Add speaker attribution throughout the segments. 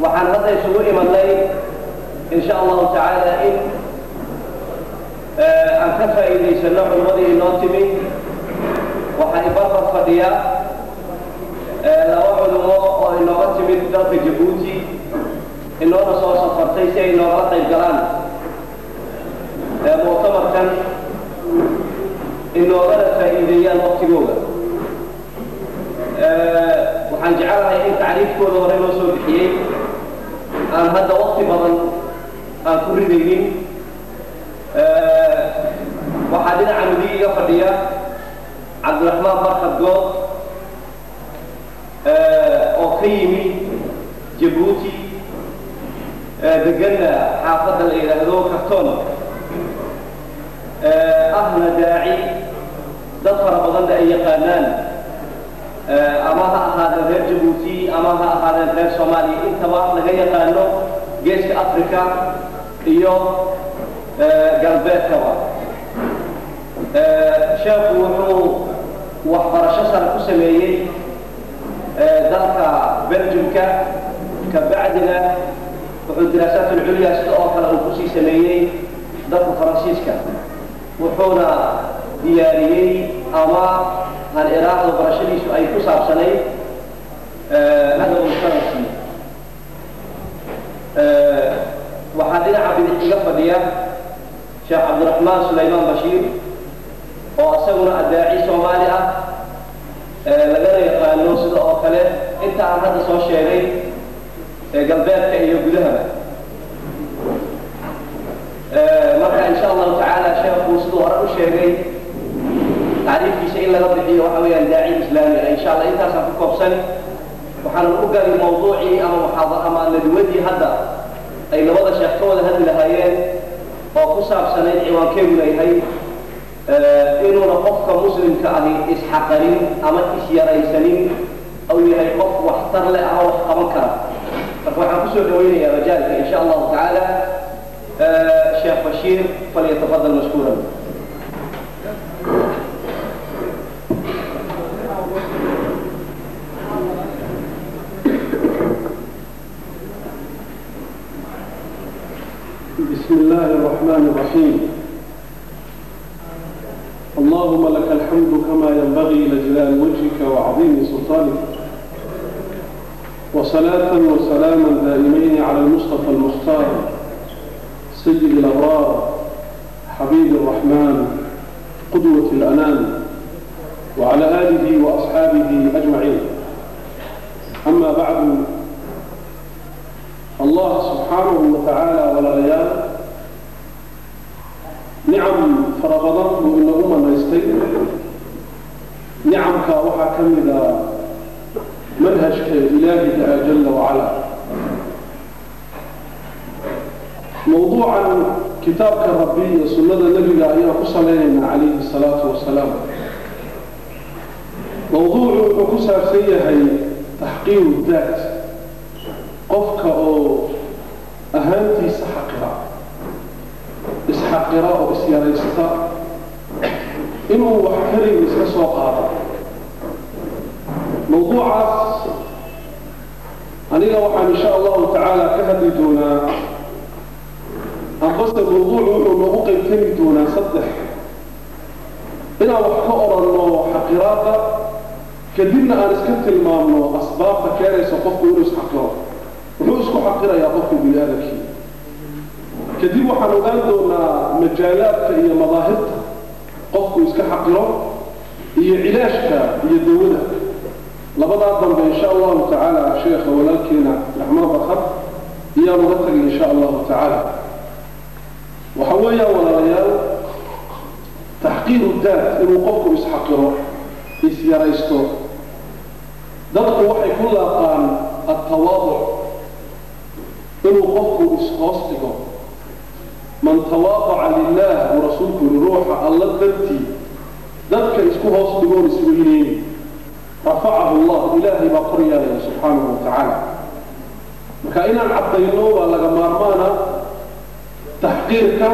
Speaker 1: Waxaan hadda isugu imanay, insha Allahu tacaala, in aan ka faa'iidaysano culimmadii inoo timi. Waxaa ibarbar fadhiya laba culimo oo inooga timid dalka Jabuuti, inoona soo safartay si ay noogala qayb galaan muctamarkan, inoogana faa'iideeyaan waqtigooga. Waxaan jecelahay in tacriifkooda hore loo soo bixiyey, aan hadda waqti badan aan ku ridaynin. Waxaa dhinaca midig iga fadhiya Cabdiraxmaan Barkad Good oo ka yimi Jabuuti, deganna xaafadda la yidhaahdo Karton, ahna daaci dad fara badanna ay yaqaanaan, ama ha ahaadeen reer Jabuuti ama ha ahaadeen reer Soomaaliya, intaba laga yaqaano Geeska Africa iyo galbeedkaba. Sheekhu wuxuu waxbarasho sare ku sameeyey dalka Belgiumka, kabacdina wuxuu diraasaat ulculya sida oo kale uu kusii sameeyey dalka Faransiiska, wuxuuna diyaariyey ama han iraahdo barashadiisu ay ku saabsanayd adab faransi. Waxaa dhinaca bidix iga fadhiya Sheekh Cabdiraxmaan Sulaymaan Bashiir oo isaguna addaaci Soomaali ah, lagana yaqaano sida oo kale inta aan hadda soo sheegay galbeedka iyo gudahaba. Marka, insha Allahu tacaala, sheekhu siduu hore u sheegay tacriifkiisa in laga bixiyo waxa weeyaan daaci islaami ah. Insha Allah intaasaan ku koobsani. Waxaanan u gali mawduucii ama muxaadar ama nadwadii hadda ay labada sheekh ka wada hadli lahaayeen oo ku saabsanayd, ciwaankeeguna yahay inuuna qofka muslimka ahi isxaqarin ama isyaraysanin, ou yahay qof waxtar leh ama wax qaban kara. Marka waxaan kusoo dhawaynayaa majaalka, insha Allahu tacaala, Sheekh Bashiir. Falyatafadal mashkuuran.
Speaker 2: بسم الله الرحمن الرحيم. اللهم لك الحمد كما ينبغي لجلال وجهك وعظيم سلطانك، وصلاة وسلاما دائمين على المصطفى المختار، سيد الأبرار، حبيب الرحمن، قدوة الأنام، وعلى آله وأصحابه أجمعين. أما بعد، Allah subxaanahu wa tacaala, walaalayaal, nicam fara badan buu inagu manaystay. Nicamka waxaa ka mida manhajka ilaahiga ah jala wacala. Mawduucan kitaabka Rabbi iyo sunnada Nebiga ayaan ku salaynaynaa calayhi asalaatu wasalaam. Mawduucu wuxuu ku saabsan yahay taxqiiru daat, qofka oo ahaantiisa xaqira, isxaqira oo isyaraysta, inuu wax karin iska soo qaado. Mawduucaas aniga waxaan insha Allahu tacaala ka hadli doonaa, ambase mawduucu wuxuu noogu qaybtami doonaa saddex: inaan wax ka odhanno xaqiraadda, kadibna aan iska tilmaamno asbaabta keenaysa qofku inuu isxaqiro, muxuu isku xaqirayaa qofka bini aadamkii. Kadib waxaan ogaan doonaa majaalaadka iyo madaahirta qofku iska xaqiro iyo cilaashka iyo dawada. Labadaa dambe, insha Allahu tacaala, sheekha walaalkeena Raxmaan Barkhad iyaan uga tagay, insha Allahu tacaala. Waxa weeyaan, walaalayaal, taxqiiru daat, inuu qofku isxaqiro, isyaraysto. Dadku waxay ku laaqaan altawaaduc, inuu qofku is-hoos dhigo. Man tawaadaca lilah, buu Rasuulku yidhi, ruuxa Alla dartii dadka isku hoos dhigoon isweyneyn, rafacahu Allah, Ilaahay baa kor yeelaya subxaanahu wa tacaala. Marka inaan caddayno waa laga maarmaana taxqiirka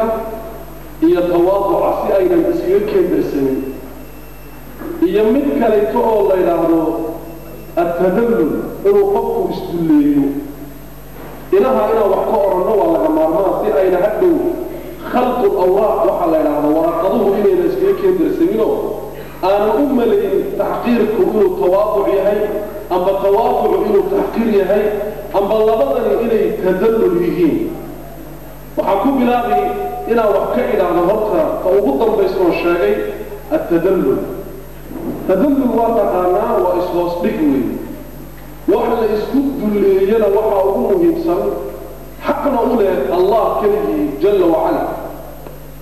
Speaker 2: iyo tawaaduca, si aynan iskaga keendarsanin iyo mid kalayto oo la yidhaahdo altadallul, inuu qofku isdulleeyo. Inaha inaan wax ka oranno waa laga maarmaan si ayna hadhow khalqu awraaq waxaa la idhaahdo waraaqaduhu inayna iskaga keendarsaminoo aanan u malayn taxqiirku inuu tawaaduc yahay amba tawaaducu inuu taxqiir yahay amba labadani inay tadallul yihiin. Waxaan ku bilaabay inaan wax ka idhaahdo horta ta ugu dambaysa oo sheegay altadallul. Tadallul waa taqaanaa, waa ishoos dhig weeye. Wax la isku dulleeyana waxaa ugu muhiimsan xaqna u leh Allah keligii jalla wacala.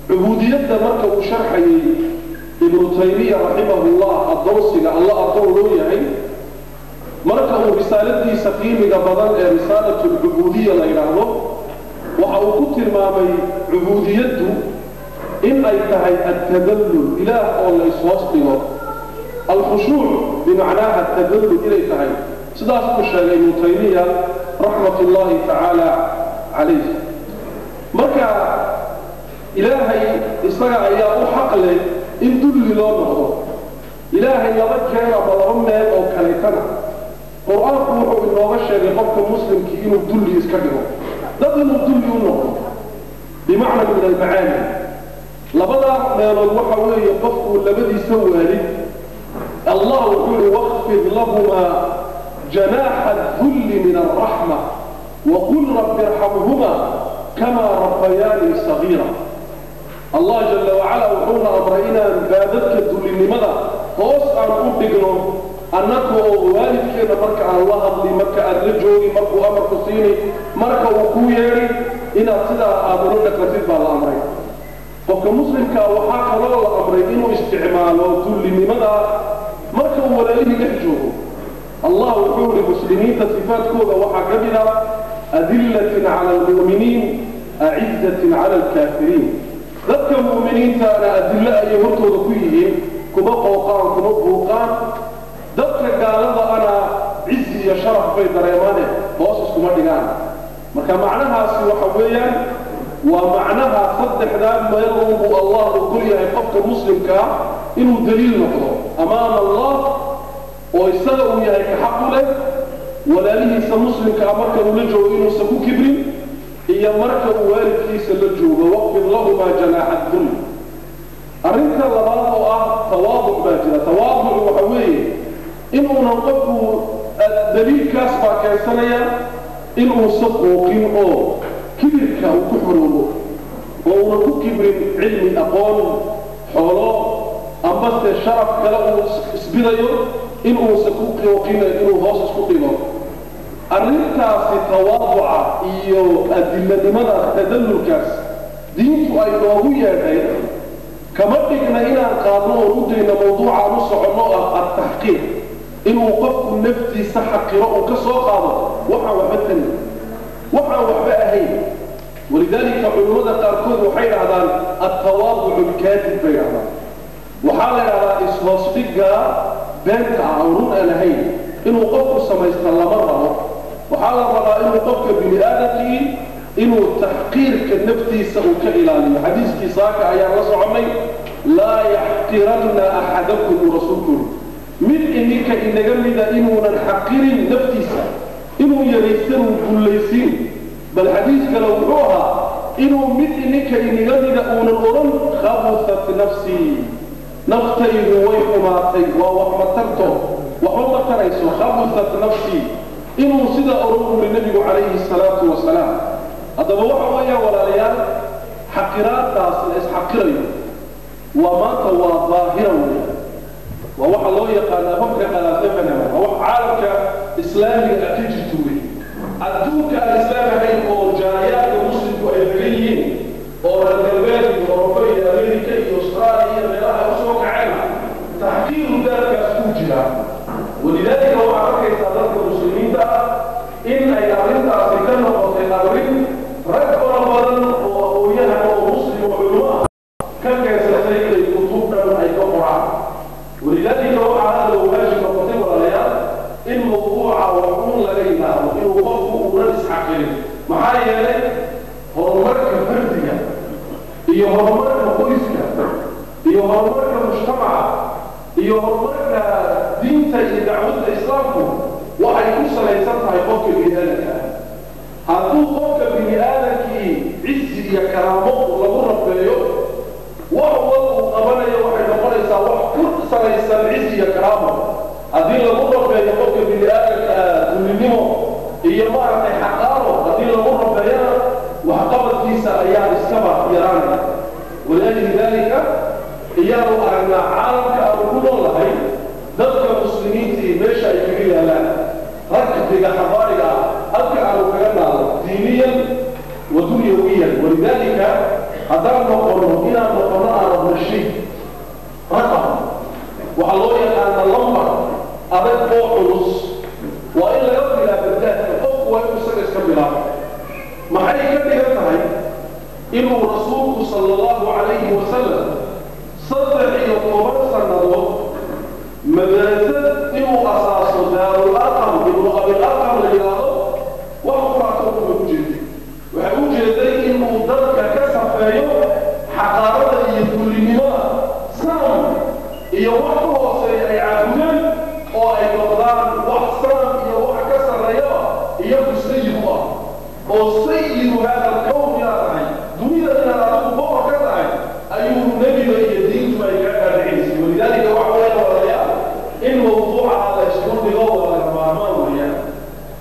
Speaker 2: Cubuudiyadda marka uu sharxayay Ibnu Taymiya raximahullah, addoonsiga alla addoon loo yahay, marka uu risaaladiisa qiimiga badan ee risaalatu alcubuudiya la yidhaahdo, waxa uu ku tilmaamay cubuudiyaddu in ay tahay altadallul, ilaah oo la ishoos dhigo, alkhushuuc bimacnaaha tadallul inay tahay. Sidaas uu sheegay Ibnu Taymiya raxmat ullaahi tacaala calayh. Marka Ilaahay isaga ayaa u xaq leh in dulli loo noqdo. Ilaahay laba jeer ama laba meel oo kaleetana Qur-aanku wuxuu inooga sheegay qofka muslimkii inuu dulli iska dhigo, dad inuu dulli u noqdo bimacna min almacaani. Labadaa meelood waxa weeye qofkuu labadiisa waalid. Allah wuxuu yihi: "Waqfid lahumaa janaaxa adulli min alraxma waqul rabbi irxamhuma kamaa rabbayaanii sagiira." Allah jalla wacala wuxuuna amray inaan baadadka dullinimada hoos aan u dhigno annaka oo waalidkeenna marka aan la hadli, marka aad la joogi, markuu amarku siini, marka uu kuu yeedhi, inaad sidaa aad ula dhaqantid baa la amray qofka muslimkaa. Waxaa kaloo la amray inuu isticmaalo dullinimada marka uu walaalihii dhex joogo. Allah wuxuu yihi muslimiinta sifaadkooda waxaa ka mid a "adillatin cala almu'miniin, acizatin cala alkaafiriin". Dadka mu'miniintaana adillo ayay hortooda ku yihiin, kuma qooqaan, kuma buuqaan. Dadka gaalada ana cizi iyo sharaf bay dareemaane, hoos iskuma dhigaan. Marka macnahaasi waxa weeyaan waa macnaha saddexdaa meel unbuu Allah ogol yahay qofka muslimkaa inuu daliil noqdo amaama Allah, oo isaga uu yahay ka xaq u leh, walaalihiisa muslimkaa marka uu la joogo inuusan ku kibrin, iyo marka uu waalidkiisa la joogo, "waqfid lahumaa janaaxa dul". Arrinta labaad oo ah tawaaduc baa jira. Tawaaducu waxa weeye inuunan qofku, daliilkaas baa keensanaya, inuusan qooqin oo kibirka uu ku xoroobo, oo uunan ku kibrin cilmi, aqoon, xoolo ambase sharaf kale uu isbidayo, inuusan ku qooqin, inuu hoos isku dhigo. Arrintaasi tawaaduca iyo adilanimadaas, tadallulkaas diintu ay noogu yeedhay, kama dhigna inaan qaadno oon u dayno mawduucaan u soconno ah altaxqiir, inuu qofku naftiisa xaqiro uu ka soo qaado waxaan waxba tarin, waxaan waxba ahayn. Walidaalika culimmada qaarkood waxay dhahdaan altawaaducu alkaadib bay dhahdaan. Waxaa la dhahdaa ishoos dhigga beenta ah oo run aan ahayn inuu qofku samaysta lama rabo. Waxaa la rabaa inuu qofka bini aadamkii inuu taxqiirka naftiisa uu ka ilaaliyo. Xadiiskii saaka ayaan la soconnay: "Laa yaxqiranna axadakum", uu rasuulku yiri, mid ininka inaga mida inuunan xaqirin naftiisa, inuu yaraysan, uu dullaysiin. Bal xadiis kale wuxuu ahaa inuu mid ininka inaga mida uunan odhan "khabusat nafsii", naftaydu way xumaatay, waa wax ma tarto, waxba ma tarayso, "khabusat nafsii", inuu sidaa odhan uri nebigu calayhi salaatu wasalaam. Haddaba waxa weeyaan, walaalayaal, xaqiraadaas la isxaqirayo waa maanta waa daahira weeyaan. Waa waxa loo yaqaana afafka qalaadafana, waa wax caalamka islaamiga ah ka jirto wey. Adduunka aan islaam ahayn oo jaaliyaadka muslimku ay degan yihiin, oo reer galbeed iyo Oroba iyo Amerika iyo Austraaliya iyo meelaha usoo kaceen, taxqiiru daadkaas kuu jiraa. Walidaalika waxaad arkaysaa dadka muslimiinta ah in ay arrintaasi ka noqotay arrin rag fara badan oo aqoonyahan oo muslim oo culimo ah ka keensatay inay kutub dhan ay ka qoraan. Walidaalika waxaa hadda waajib noqotay, walaalayaal, in mawduuca wax uun laga yidhaahdo, inuu qofku uunan isxaqirin. Maxaa yeelay horumarka fardiga iyo horumarka qoyska iyo horumarka mujtamaca iyo horumarka diinta iyo dacwadda islaamku waxay ku salaysan tahay qofka bini aadamka ah. Hadduu qofka bini aadamkii cizi iyo karaamo lagu rabeeyo, wax wal uu qabanayo waxay noqonaysaa wax ku salaysan cizi iyo karaamo. Haddii lagu rabeeyo qofka bini aadamka dullinimo iyo maaragtay xaqaaro, haddii lagu rabeeyana waxqabadkiisa ayaa iskaba yaraanaya. Waliajli dalika iyaanu aragnaa caalamka aanu ku nool lahay dadka muslimiintii meesha ay kaga yaalaan ragbiga xabaariga ah, halka aanu kaga naalo diiniyan wa dunyawiyan. Walidaalika haddaan noqono inaan noqono aan rabno shay raqam, waxaa loo yaqaana lambar adag oo culus, waa in laga bilaabo daadka. Qofku waa inuu isaga iska bilaabo. Maxay ka dhigan tahay inuu rasuulku sala allahu calayhi wasalam 13 sannadood madrasad inuu asaaso Daarul Arqam ibnu Abil Arqam la yidhaahdo? Wax quraata uma ku jeeday, waxay u jeeday inuu dadka ka safeeyo xaqaarada iyo dullinimada, sanam iyo wax ka hooseeya ay caabudeen, oo ay noqdaan wax sanam iyo wax ka sarreeyaba iyagu sayid u ah, oo sayidu hada alkown inaad tahay, dunida inaad adigu boqor ka tahay ayuu nebiga iyo diintu ay kaa dhaadhicinaysay. Walidaalika waxa weeye, walaalayaal, in mawduuca la isku dhigo waa laga maarmaan weeyaan.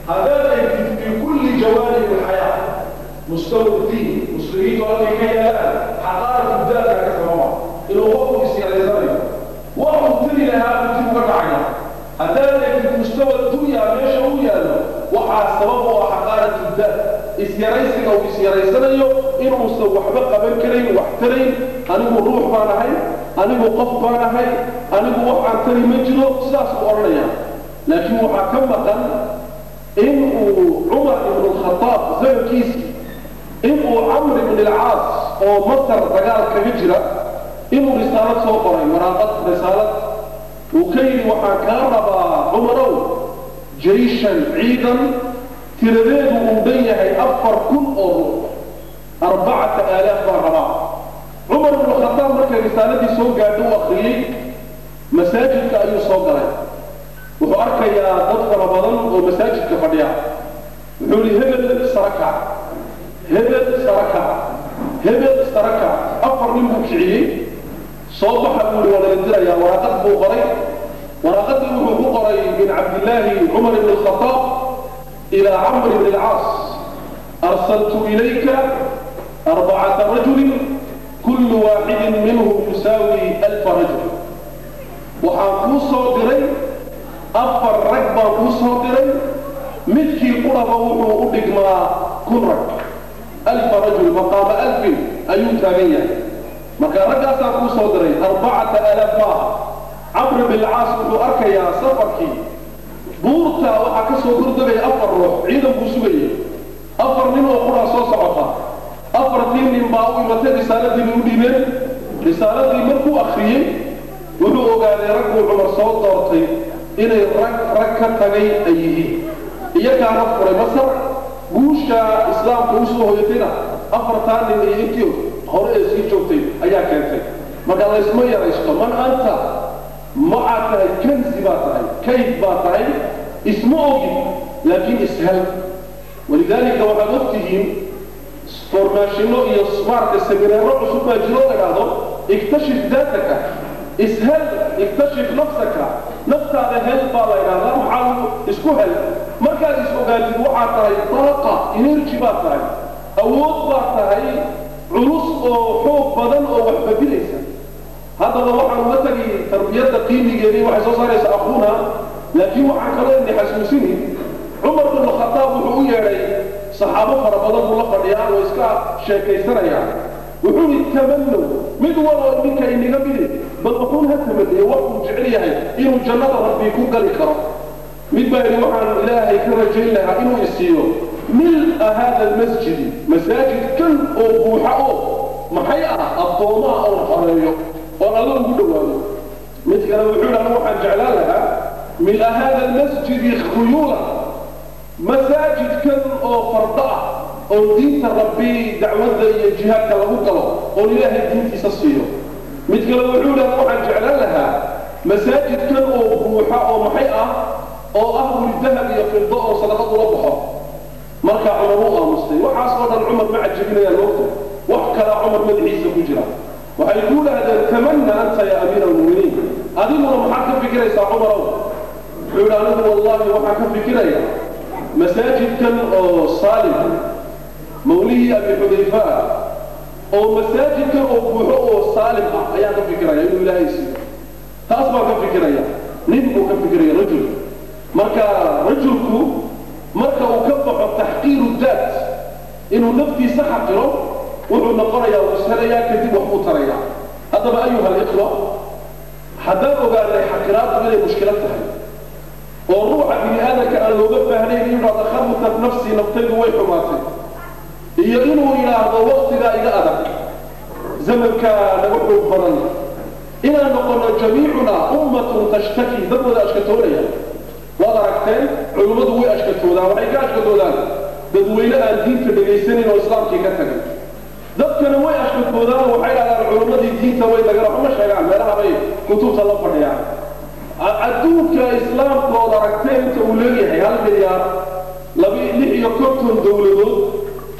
Speaker 2: Haddaad eegtid fi kulli jawaanib alxayaa, mustawa diin, muslimiintu halkay ka yaalaan, xaqaaratu daadka ka sababa inuu qofku isyaraysanayo, wax uu tiri lahaa uu dib uga dhacaya. Haddaad eegtid mustawa dunya meesha uu yaallo, waxaa sabab u ah xaqaaratu daad, isyaraysiga uu isyaraysanayo inuusan waxba qaban karayn, wax tarayn. Anigu ruux baan ahay, anigu qof baan ahay, anigu wax aan tari ma jiro, sidaas uu odhanaya. Laakiin waxaa ka maqan in uu Cumar ibnu Alkhataab zamankiisii, in uu Camr ibn Alcaas oo Masar dagaal kaga jira inuu risaalad soo qoray, waraaqad risaalad uu ka yidhi: waxaan kaa rabaa Cumarow jayshan, ciidan tiradeedu uu dhan yahay 4000 oo ruux, 4000 baan rabaa. Cumar ibnu Khataab markay risaaladii soo gaadho u akhriyey, masaajidka ayuu soo galay. Wuxuu arkayaa dad fara badan oo masaajidka fadhiya. Wuxuu yihi: hebel sarakac, hebel sarakac, hebel sarakac. Afar nin buu kiciyey. Soo baxa buu yihi, waa laga dirayaa. Waraaqad buu qoray. Waraaqadii wuxuu ku qoray: min Cabdillaahi Cumar ibn Alkhataab ilaa Camr ibn Alcaas, arsaltu ilayka arbacata rajulin kullu waaxidin minhum yusaawi 1000 rajul. Waxaan kuu soo diray afar rag baan kuu soo diray, midkii quraba wuxuu u dhigmaa 1000 rag, 1000 rajul, maqaama alfin ayuu taagan yahay. Marka raggaasaan kuu soo diray, 4000 maaha. Camr bilcaas wuxuu arkayaa safarkii buurta waxaa ka soo kordegaya afar ruux, ciidan buu sugayay, afar nin oo quraa soo socota. Afartii nin baa u imatay, risaaladii bay u dhiibeen. Risaaladii markuu akhriyey wuxuu ogaaday ragguu Cumar soo doortay inay rag rag ka tagay ay yihiin. Iyakaana furay Masar, guusha islaamka usoo hoyatayna afartaa nin iyo intii hore ee sii joogtay ayaa keentay. Marka laysma yaraysto. Man anta? Maxaad tahay? Kanzi baa tahay, kayd baa tahay, isma ogid, laakiin ishel. Walidaalika waxaad ogtihiin formaashino iyo maaragtay semineero cusub baa jiro la idhaahdo iktashif daataka, ishel, iktashif nafsaka, naftaada hel baa la idhahdaa. Maxaa isku hel? Markaad is ogaatid waxaad tahay daaqa, energy baad tahay, awood baad tahay culus oo xoog badan oo wax bedilaysa. Haddaba waxaan uga tagi tarbiyadda qiimigeedii waxay soo saaraysa akhuuna, laakiin waxaan kaloo ini xasuusini Cumar bin Khataab wuxuu u yeedhay saxaabo fara badan buu la fadhiyaa oo iska sheekaysanayaa. Wuxuu yidhi: tamanow, mid waloo idinka iniga midi bal wuxuun ha tamaniye wax uu jecel yahay inuu jannada Rabbi ku gali karo. Mid baa yidhi: waxaan Ilaahay ka rajayn lahaa inuu isiiyo mil-a hada almasjidi, masaajid kan oo buuxa oo maxay ah addoomaha oon xoreeyo oon Alla ugu dhowaado. Mid kale wuxuu yidhi: anigu waxaan jeclaan lahaa mil-a hada almasjidi khuyuula, masaajidkan oo fardo ah oo diinta Rabbi dacwadda iyo jihaadka lagu galo oon Ilaahay diintiisa siiyo. Mid kale wuxuu yidhi: anigu waxaan jeclaan lahaa masaajidkan oo buuxa oo maxay ah oo ah wuri dahab iyo fido oo sadaqad ula baxo. Marka Cumar u aamustay. Waxaas oo dhan Cumar ma cajabinayaan moogta, wax kalaa Cumar madaxiisa ku jira. Waxay ku dhahdeen tamanna anta ya amiira almu'miniin, adiguna maxaad ka fikiraysaa Cumarow? Wuxuu yidhi anigu wallaahi waxaan ka fikirayaa masaajidkan oo Saalim mawlihii Abi Xudayfa ah, oo masaajidkan oo buuxo oo Saalim ah ayaan ka fikiraya inuu Ilaahay siiyo, taas baan ka fikiraya. Nin buu ka fikiraya, rajul. Marka rajulku marka uu ka baxo taxqiiru daat, inuu naftiisa xaqiro, wuxuu noqonayaa uu ishelayaa, kadib wax uu tarayaa. Haddaba ayuha alikhwa, haddaan ogaanay xaqiraaddu inay mushkilad tahay oo ruuxa bini aadamka aan looga baahnayn inuu idhahdo khabutat nafsii, naftaydu way xumaatay, iyo inuu yidhaahdo waqtigaa iga adag, zamankaa naga xoog badan, inaan noqono jamiicuna ummatun tashtaki, dad wada ashkatoonaya. Waad aragteen culummadu way ashkatoodaan, waxay ka ashkatoodaan dadweyne aan diinta dhegaysanayn oo islaamkii ka tagay. Dadkana way ashkatoodaan oo waxay dhahdaan culummadii diinta way nagala waxma sheegaan, meelaha bay kutubta la fadhiyaan. Adduunka islaamkood aragteen inta uu leeyahay 1,256 dowladood,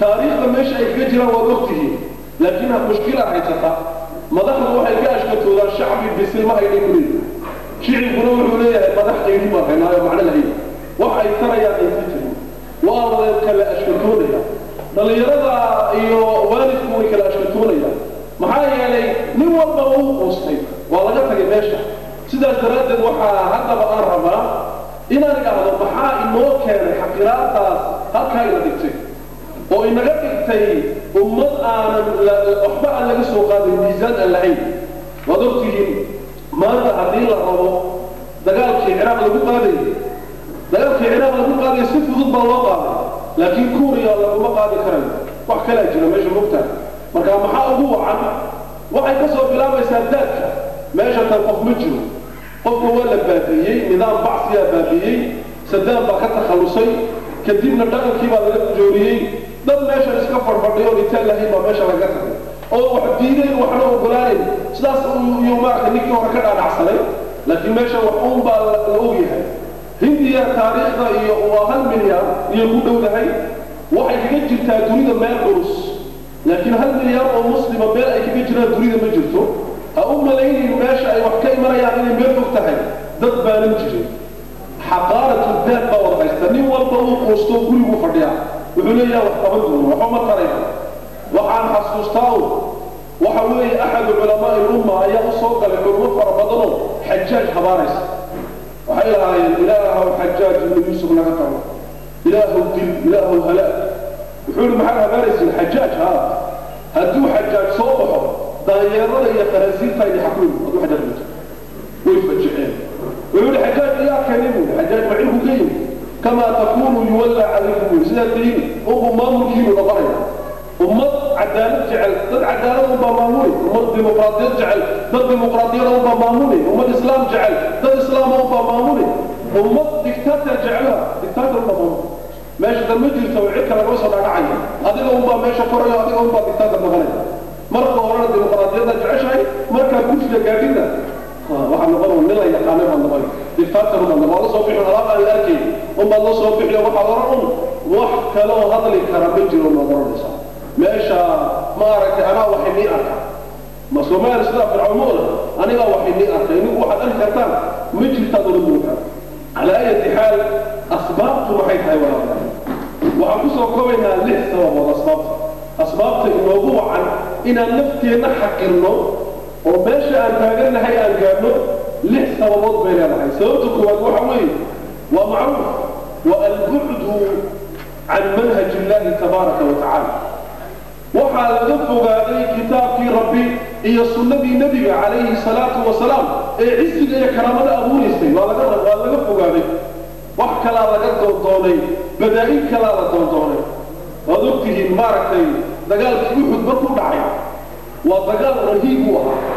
Speaker 2: taariikhda meesha ay kaga jiraan waad ogtihiin. Laakiin mushkila haysata, madaxdu waxay ka ashkatoodaan shacbi bisil ma haynay ku leeyihin, shicibkuna wuxuu leeyahay madax qayri baan haynaayo macno lahayn, wax ay tarayaan aysan jirin. Waa la kala ashkatoonaya, dhallinyarada iyo waalidku way kala ashkatoonayaan, maxaa yeelay nin walbaba uu quustay, waa laga tagay meesha. Sidaas daraaddeed waxaa haddaba aan rabaa inaan idhaahdo maxaa inoo keenay xaqiraadaas halkaa ina dhigtay oo inaga dhigtay ummad aanan waxba aan laga soo qaadin, miisaan aan lahayn. Waad ogtihiin maanta haddii la rabo dagaalkii Ciraaq lagu qaadayay, dagaalkii Ciraaq lagu qaadaya si fudud baa loo qaaday, laakiin Kuuriya laguma qaadi karayo, wax kalaa jira meesha mogtahay. Marka maxaa ugu wacan? Waxay ka soo bilaabaysaa daadka meesha tan qof ma jiro, qofka waa la baabi'iyey, nidaam bacsiyaa baabi'iyey, Sadaam baa ka takhallusay, kadibna dhaqankii baa laga jooriyey. Dad meesha iska fadhfadhiyo itaan lahayn baa meesha laga tagay oo wax diidayn waxna ogolaanayn, sidaas iyuu maaragtay ninkii hore ka dhaadhacsaday. Laakiin meesha wax uun baa la ogyahay. Hindiya taariikhda iyo waa 1 milyaar iyo ku dhowdahay, waxay kaga jirtaa dunida meel culus, laakiin 1 milyaar oo muslima meel ay kaga jiraan dunida ma jirto. Ha u malaynin meesha ay wax ka imanayaan inay meel fog tahay, dad baanan jirin. Xaqaaratu daad baa wada haysta, nin walba uu quusto, gurigu fadhiyaa, wuxuu leeyahay wax qaban doono, waxba ma taraya. Waxaan xasuustaa un waxa weeye axadu culamaa'i lumma ayaa u soo galay culmo fara badanoo Xajaaj habaaraysa. Waxay lahaayeen Ilaahow Xajaaj ibnu Yuusuf naga qabo, Ilaahow dil, Ilaahow halaag. Wuxuu yihi maxaad habaaraysiin Xajaaj? Haa, hadduu Xajaaj soo baxo daanyeerada iyo khanaasiirta idin xakumi. Hadduu Xajaaj dhinto way fajiceen. Wuxuu yihi Xajaaj iyaa keenay buu, Xajaaj macilku ka yimi. Kamaa takuunu yuwallaa calaykum buu, sidaa tihiin unbuu maamulkiinu noqonaya. Ummad cadaalad jecel dad cadaalad unbaa maamuli, ummad dimuqraadiyad jecel dad dimuqraadiyada unbaa maamuli, ummad islaam jecel dad islaama unbaa maamuli, ummad dictator jecela dictator unbaa maamuli. Meesha dan ma jirto cid kale lagama soo dhaadhacayo, adiga unbaa meesha korayo, adiga unbaa dictator noqonaya. Marka horena dimuqraadiyadda jeceshahay, markaa kursiga gaadhina waxaa noqon nin la yaqaanay baad noqon, dictator unbaad noqon, waa la soo bixin alaab aan la arkayn unbaad la soo bixiyo. Waxaad oran un wax kaloo hadli kara ma jiro maad oranaysaa meesha. Maaragtay anaa wax inii arka ma Soomaali sidaa Fircawn ma odan anigaa wax inii arka, inigu waxaad arki kartaan ma jirtaad oran doontaa. Calaa ayati xaal, asbaabtu maxay tahay walaalayaal? Waxaan kusoo koobaynaa lix sababood. Asbaabta inoogu wacan inaan nafteenna xaqirno oo meesha aan taagannahay aan gaadhno lix sababood bay leedahay. Sababta koowaad waxa weeye waa macruuf, waa albucdu can manhaj illahi tabaaraka wa tacaala. Waxaa laga fogaaday kitaabkii Rabbi iyo sunnadii nebiga calayhi salaatu wasalaam ee cisiga iyo karaamada abuuraysay. Waa laga fogaaday, wax kalaa laga doondoonay, badaa'il kalaa la doondoonay. Waad ogtihiin maaragtay dagaalkii Uxud markuu dhacay, waa dagaal rahiib u ahaa.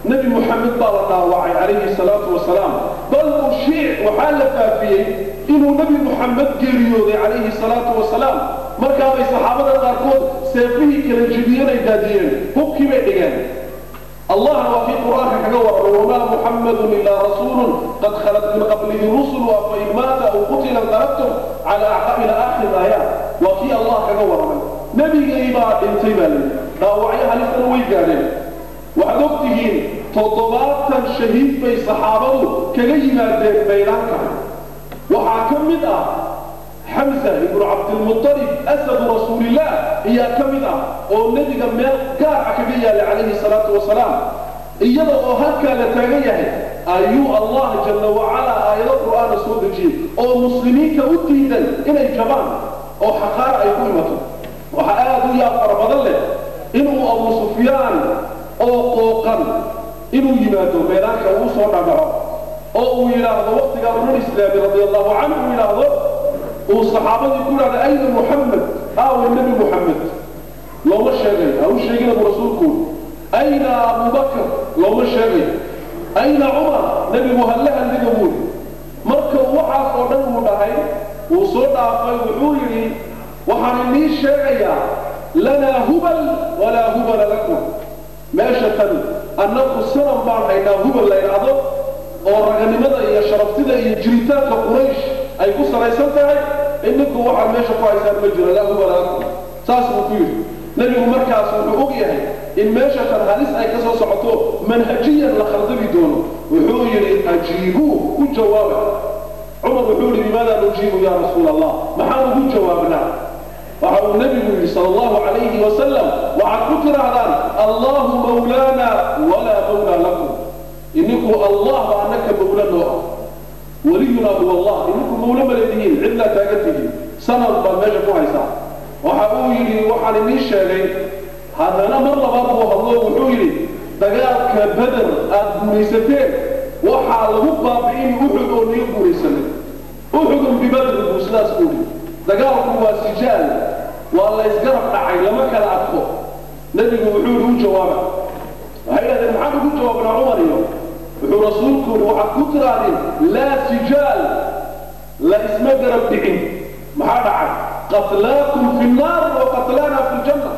Speaker 2: Nebi Muxamed baa la dhaawacay calayhi salaatu wasalaam, bal ushiic waxaa la faafiyey inuu Nebi Muxamed geeriyooday calayhi salaatu wasalaam. Markaabay saxaabada qaarkood seefihii kala jebiyeen, ay daadiyeen, hubkii bay dhigeen. Allahna waa kii Qur'aanka kaga warramay: wamaa Muxammadun ilaa rasuulun qad khalat min qablihi rusulu afain maata aw qutila inqalabtum cala acqab, ila aakhir aayaat. Waa kii Allah kaga warramay. Nebigaybaa dhintay baa layidhi, dhaawacyo halisana way gaadheen. Waxaad og tihiin 70 shahiid bay saxaabadu kaga yimaadeen maydaanka. Waxaa ka mid ah Xamsa ibnu Cabdilmutalib, asadu rasuulillaah, ayaa ka mid ah oo nebiga meel gaar ah kaga yaalay calayhi salaatu wasalaam. Iyada oo halkaa la taagan yahay ayuu Allah jalla wacalaa aayado qur'aana soo dejiyey oo muslimiinta u diidan inay jabaan oo xaqaara ay ku imato. Waxaa aada u yaab fara badan leh inuu Abu Sufyaan oo qooqan inuu yimaado meelaanka, uu soo dhadhaco oo uu yidhaahdo, waqtigaa unan islaami radia allahu canhu, uu yidhaahdo, uu saxaabadii ku yidhahdo: "Ayna Muxamed? Aawe Nebi Muxamed?" Looma sheegayo. Ha u sheegina buu rasuulku. "Ayna Abubakr?" Looma sheegayo. "Ayna Cumar?" Nebigu halla hadliga buuri. Marka waxaas oo dhan uu dhahay, wuu soo dhaafay, wuxuu yidhi: "Waxaan inii sheegayaa, lanaa hubal walaa hubala lakum. Meesha tan annagu sanam baan haynaa Hubal la yidhaahdo oo raganimada iyo sharaftida iyo jiritaanka Quraysh ay ku salaysan tahay. Ininku waxaad meesha ku haysaan ma jiro, laa hubala lakum." Saas buu ku yidhi nebigu. Markaas wuxuu og yahay in meesha tan halis ay ka soo socoto, manhajiyan la khaldami doono. Wuxuu yidhi: "Ajiibuu, ku jawaaba." Cumar wuxuu yidhi: "Bimaada nujiibu yaa Rasuul Allah? Maxaan ugu jawaabnaa?" Waxa uu nebigu yidhi sala allahu calayhi wasalam: "Waxaad ku tidhaahdaan, Allahu mawlaana walaa mawlaa lakum. Ininku Allah baa annaka mawla noo ah, waliyunaa huwa Allah. Ininku mawlo ma leedihiin, cidlaa taagan tihiin, sanad baad meesha ku haysaa." Waxa uu yidhi: "Waxaan inii sheegay." Haddana mar labaad buu hadlo, wuxuu yidhi: "Dagaalka Beder aad guulaysateen waxaa lagu baabi'in Uxud oo niga guulaysanay. Uxudun bibadr," buu sidaas ku yidhi. Dagaalku waa sijaal, waa la ysgarab dhacay, lama kala adko. Nebigu wuxuu yidhi: "U jawaaba." Waxay yidhahdeen: "Maxaan ugu jawaabnaa, Cumar?" Iyo wuxuu rasuulku yidhi: "Waxaad ku tirahdeen, laa sijaal, la isma garab dhicin. Maxaa dhacay? Qatlaakum fi nnaar wa qatlaana fi ljanna.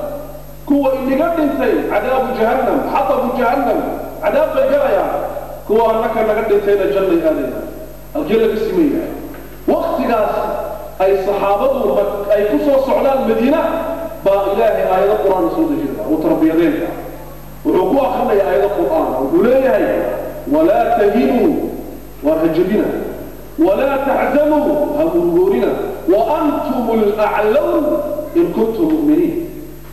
Speaker 2: Kuwa inaga dhintay cadaabu jahannam, xatabu jahannam, cadaab bay galayaan. Kuwa annaka naga dhintayna jannay aadayaan. Halkee laga siman yahay?" Waktigaas ay saxaabadu ay ku soo socdaan Madiina baa Ilaahay aayado qur-aan soo dejinaya uu tarbiyadeenka. Wuxuu ku akrinaya aayado qur-aan, wuxuu leeyahay: "Walaa tahinuu, waar hajabina, walaa taxzanuu, ha murugoorina, wa antum alaclown in kuntum mu'miniin.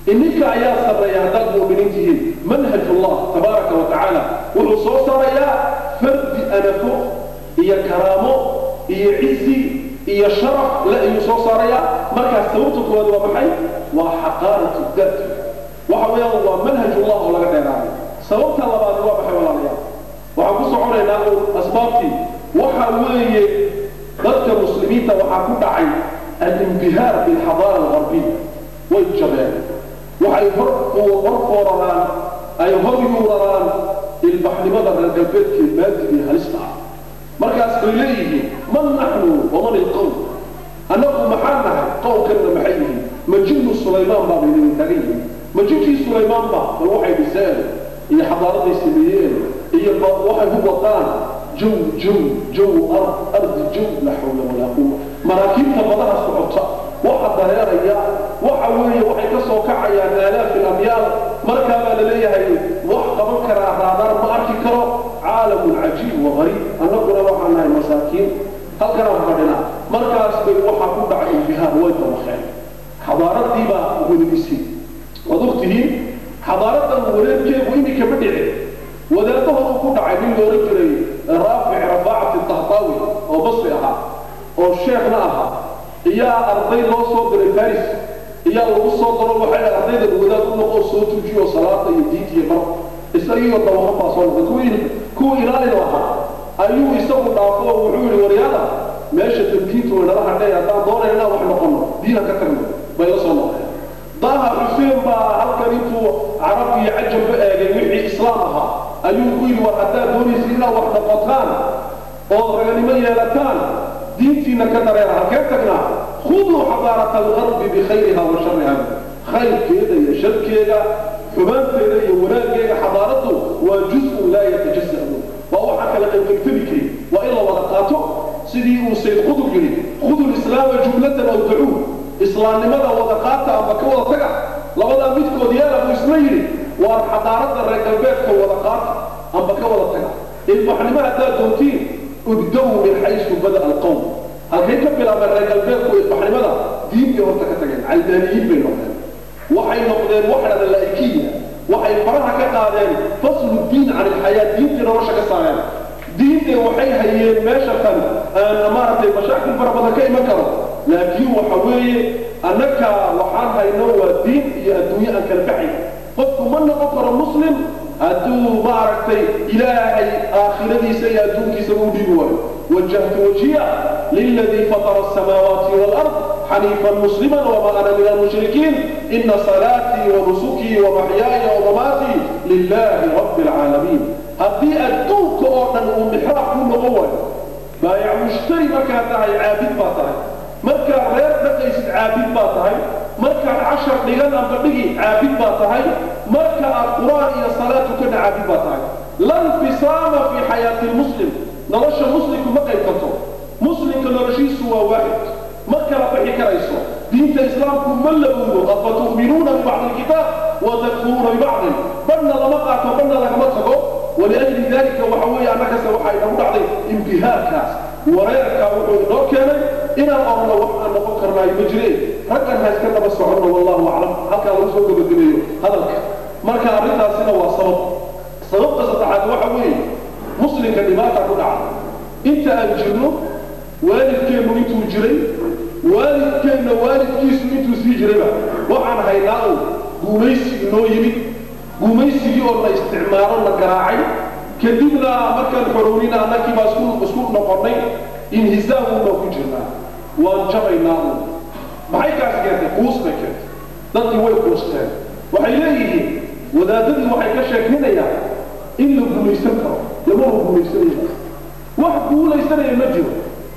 Speaker 2: Ininka ayaa sarreeya haddaad mu'miniin tihiin." Manhaj Allah tabaaraka wa tacaala wuxuu soo saarayaa fardi anafo iyo karaamo iyo cizi iyo sharaf le ayuu soo saarayaa. Markaas sababta koowaad waa maxay? Waa xaqaaratu daat, waxa weeyaan waa manhajullah oo laga dheeraaday. Sababta labaad waa maxay, walaalayaal? Waxaan ku soconaynaa uun asbaabtii. Waxa weeye dadka muslimiinta waxaa ku dhacay alinbihaar bilxadaara algarbiya. Way jabeen, waxay hor fooraraan, ay hor yuuraraan ilbaxnimada reer galbeedkee maadiga iyo halista ah. Markaas bay leeyihiin: "Man naxnu waman ilqowm? Annagu maxaan nahay? Qowmkanna maxay yihiin? Ma jinnu Sulaymaan baa bay leeyihin taagan yihiin? Ma jinkii Sulaymaan ba? Bal waxay dhiseen iyo xadaaraday sameeyeen iyo waxay ku wataan jaw jaw jaw ard ardi jaw, laa xawla walaa quwa. Maraakiibta badaha socota, waxa dareeraya, waxa weeye waxay ka soo kacayaan aalaafi alamyaal. Markaa baa la leeyahay wax qaban karaa raadaar ma arki karo. Caalamun cajiib wa gariib. Annaguna waxaan nahay masaakiin, halkanaan fadhinaa." Markaas bay waxaa ku dhacay inbihaar, way dabaqeen, xadaaradii baa wereerisay. Waad ogtihiin xadaaradan wareerkeegu iminka ma dhicin, wadaaddo horuu ku dhacay. Nin la ohan jiray Raafic Rafaacati Tahtaawi oo Basri ahaa oo sheekhna ahaa iyaa arday loo soo diray Baris iyaa lagu soo daro. Waxay ardaydan wadaad u noqo, soo tujiyo salaada iyo diinta iyo bar. Isagiioo dabaqan baa soo noqday. Kuwii ilaalin lahaa ayuu isagu dhaafo oo wuxuu yidhi: "Waryaada, meesha tan diintu way nala hadhay. Haddaan doonayna inaan wax noqono, diinha ka tagno." Bay la soo noqdeen. Daha Xuseen baa halkan intuu carab iyo cajamba eegay wixii islaam ahaa ayuu ku yidhi: "War haddaad doonaysa inaad wax noqotaan ood raganimo yeelataan, diintiina ka dareera. Halkeen tagnaa? Khuduu xadaarata algarbi bikhayriha wa shariha." Khayrkeeda iyo sharkeeda, xumaanteeda iyo wanaaggeega, xadaaraddu waa juz-un laa yatajasa'u, waa waxaan kala qaybqaybtami karin, waa in la wada qaato. Sidii uu Sayd Qudub yidhi: "Khudu lislaama jumlatan aw dacuuh." Islaamnimada wada qaata ama ka wada taga, labadaa midkood yeela buu isla yidhi. Waar xadaaradda reer galbeedka wada qaata amba ka wada taga, ilbaxnimo haddaad doontiin, ibda-uu min xaysu bada'a alqowm. Halkay ka bilaabeen reer galbeedku ilbaxnimada? Diin bay horta ka tageen, calmaaniyiin bay noqdeen. Waxay noqdeen waxa dhahda laa'ikiya. Waxay faraha ka qaadeen faslu diin can ilxayaa, diintii nolosha ka saareen. Diinte waxay hayeen meesha tan aan maaragtay mashaakil fara badan ka iman karo, laakiin waxa weeye annaka waxaan hayno waa diin iyo adduunye aan kala baxayn. Qofku ma noqon karo muslim hadduu maaragtay Ilaahay aakhiradiisa iyo adduunkiisaba u dhiibi waayo. Wajahtu wajhiya liladii fatara asamaawaati waalard xaniifan musliman wama ana min almushrikiin, ina salaatii wanusukii wamaxyaaya wamamaatii lilahi rabbi alcaalamiin. Haddii adduunka oo dhan uu mixraab ku noqon waayo, baayac mushtari markaad tahay caabid baa tahay, markaad reer dhaqaysid caabid baa tahay, markaad cashar dhigan amba dhigi caabid baa tahay, marka aad qur-aan iyo salaad tukana caabid baa tahay. La infisaama fii xayaati lmuslim, nolosha muslimku ma qayb karto. Muslimka noloshiisu waa waaxid, ma kala bixi karayso. Diinta islaamku ma labowdo. Afa tu'minuuna bibacdi alkitaab wa takfuruuna bibacdin? Badhna lama qaato, badhna lagama tago. Waliajli dalika waxa weeye annakase waxaa inagu dhacday imbihaarkaas, wareerka wuxuu inoo keenay inaan orno wax aan noqon karnaayo ma jireen, raggan ha iska daba soconno. Wallahu aclam, halkaa lagu soo gabagabeeyo hadalka. Marka arrintaasina waa sabab. Sababta saddexaad waxa weeye muslimka dhibaata ku dhacda inta aan jirno, waalidkeennu intuu jiray, waalidkeenna waalidkiisu intuu sii jirayba, waxaan haynaa uu guumaysi inoo yimid, gumaysigii oo la isticmaalo, la garaacay. Kadibna markaan xorownina annakii baa isku noqonnay, inhisaamun baan ku jirnaa, waan jabaynaa uun. Maxay kaas keentay? Quus bay keentay. Dadkii way quusteen. Waxay leeyihiin wadaadadii waxay ka sheekaynayaan in la guulaysan karo. Lamaba guulaysanaya, wax guulaysanaya ma jiro.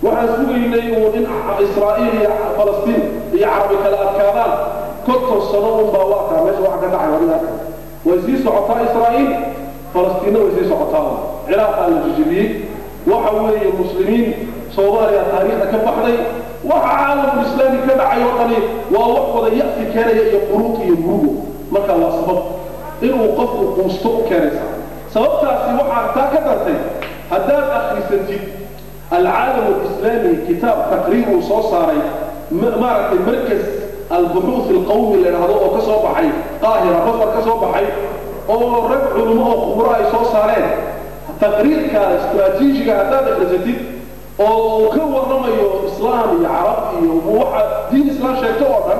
Speaker 2: Waxaan sugaynay uun in Israa'iil iyo Falastiin iyo Carabi kala adkaadaan 50 sano unbaa. Waa kaa meesha waxa ka dhacay adiga arkay. Way sii socotaa Israa'iil, Falastiinna way sii socotaa, Ciraaqaa la jijibiyey. Waxa weeye muslimiin Soomaaliya taariikhda ka baxday. Waxa caalamul islaami ka dhacay oo dhani waa wax wada ya'si keenaya iyo quruuq iyo murugo. Marka waa sabab inuu qofku quusto u keenaysa sababtaasi. Waxaa taa ka dartay, haddaad akhrisatid alcaalam alislaami, kitaab taqriir uu soo saaray maaragtay markas albuxuuth alqawmi la idhaahdo oo ka soo baxay Qaahira, Masar ka soo baxay, oo rag culimo oo khubro ay soo saareen, taqriirka istraatiijiga haddaad akhrisatid oo uu ka warramayo islaam iyo Carab iyo waxa diin islaam sheegto oo dhan,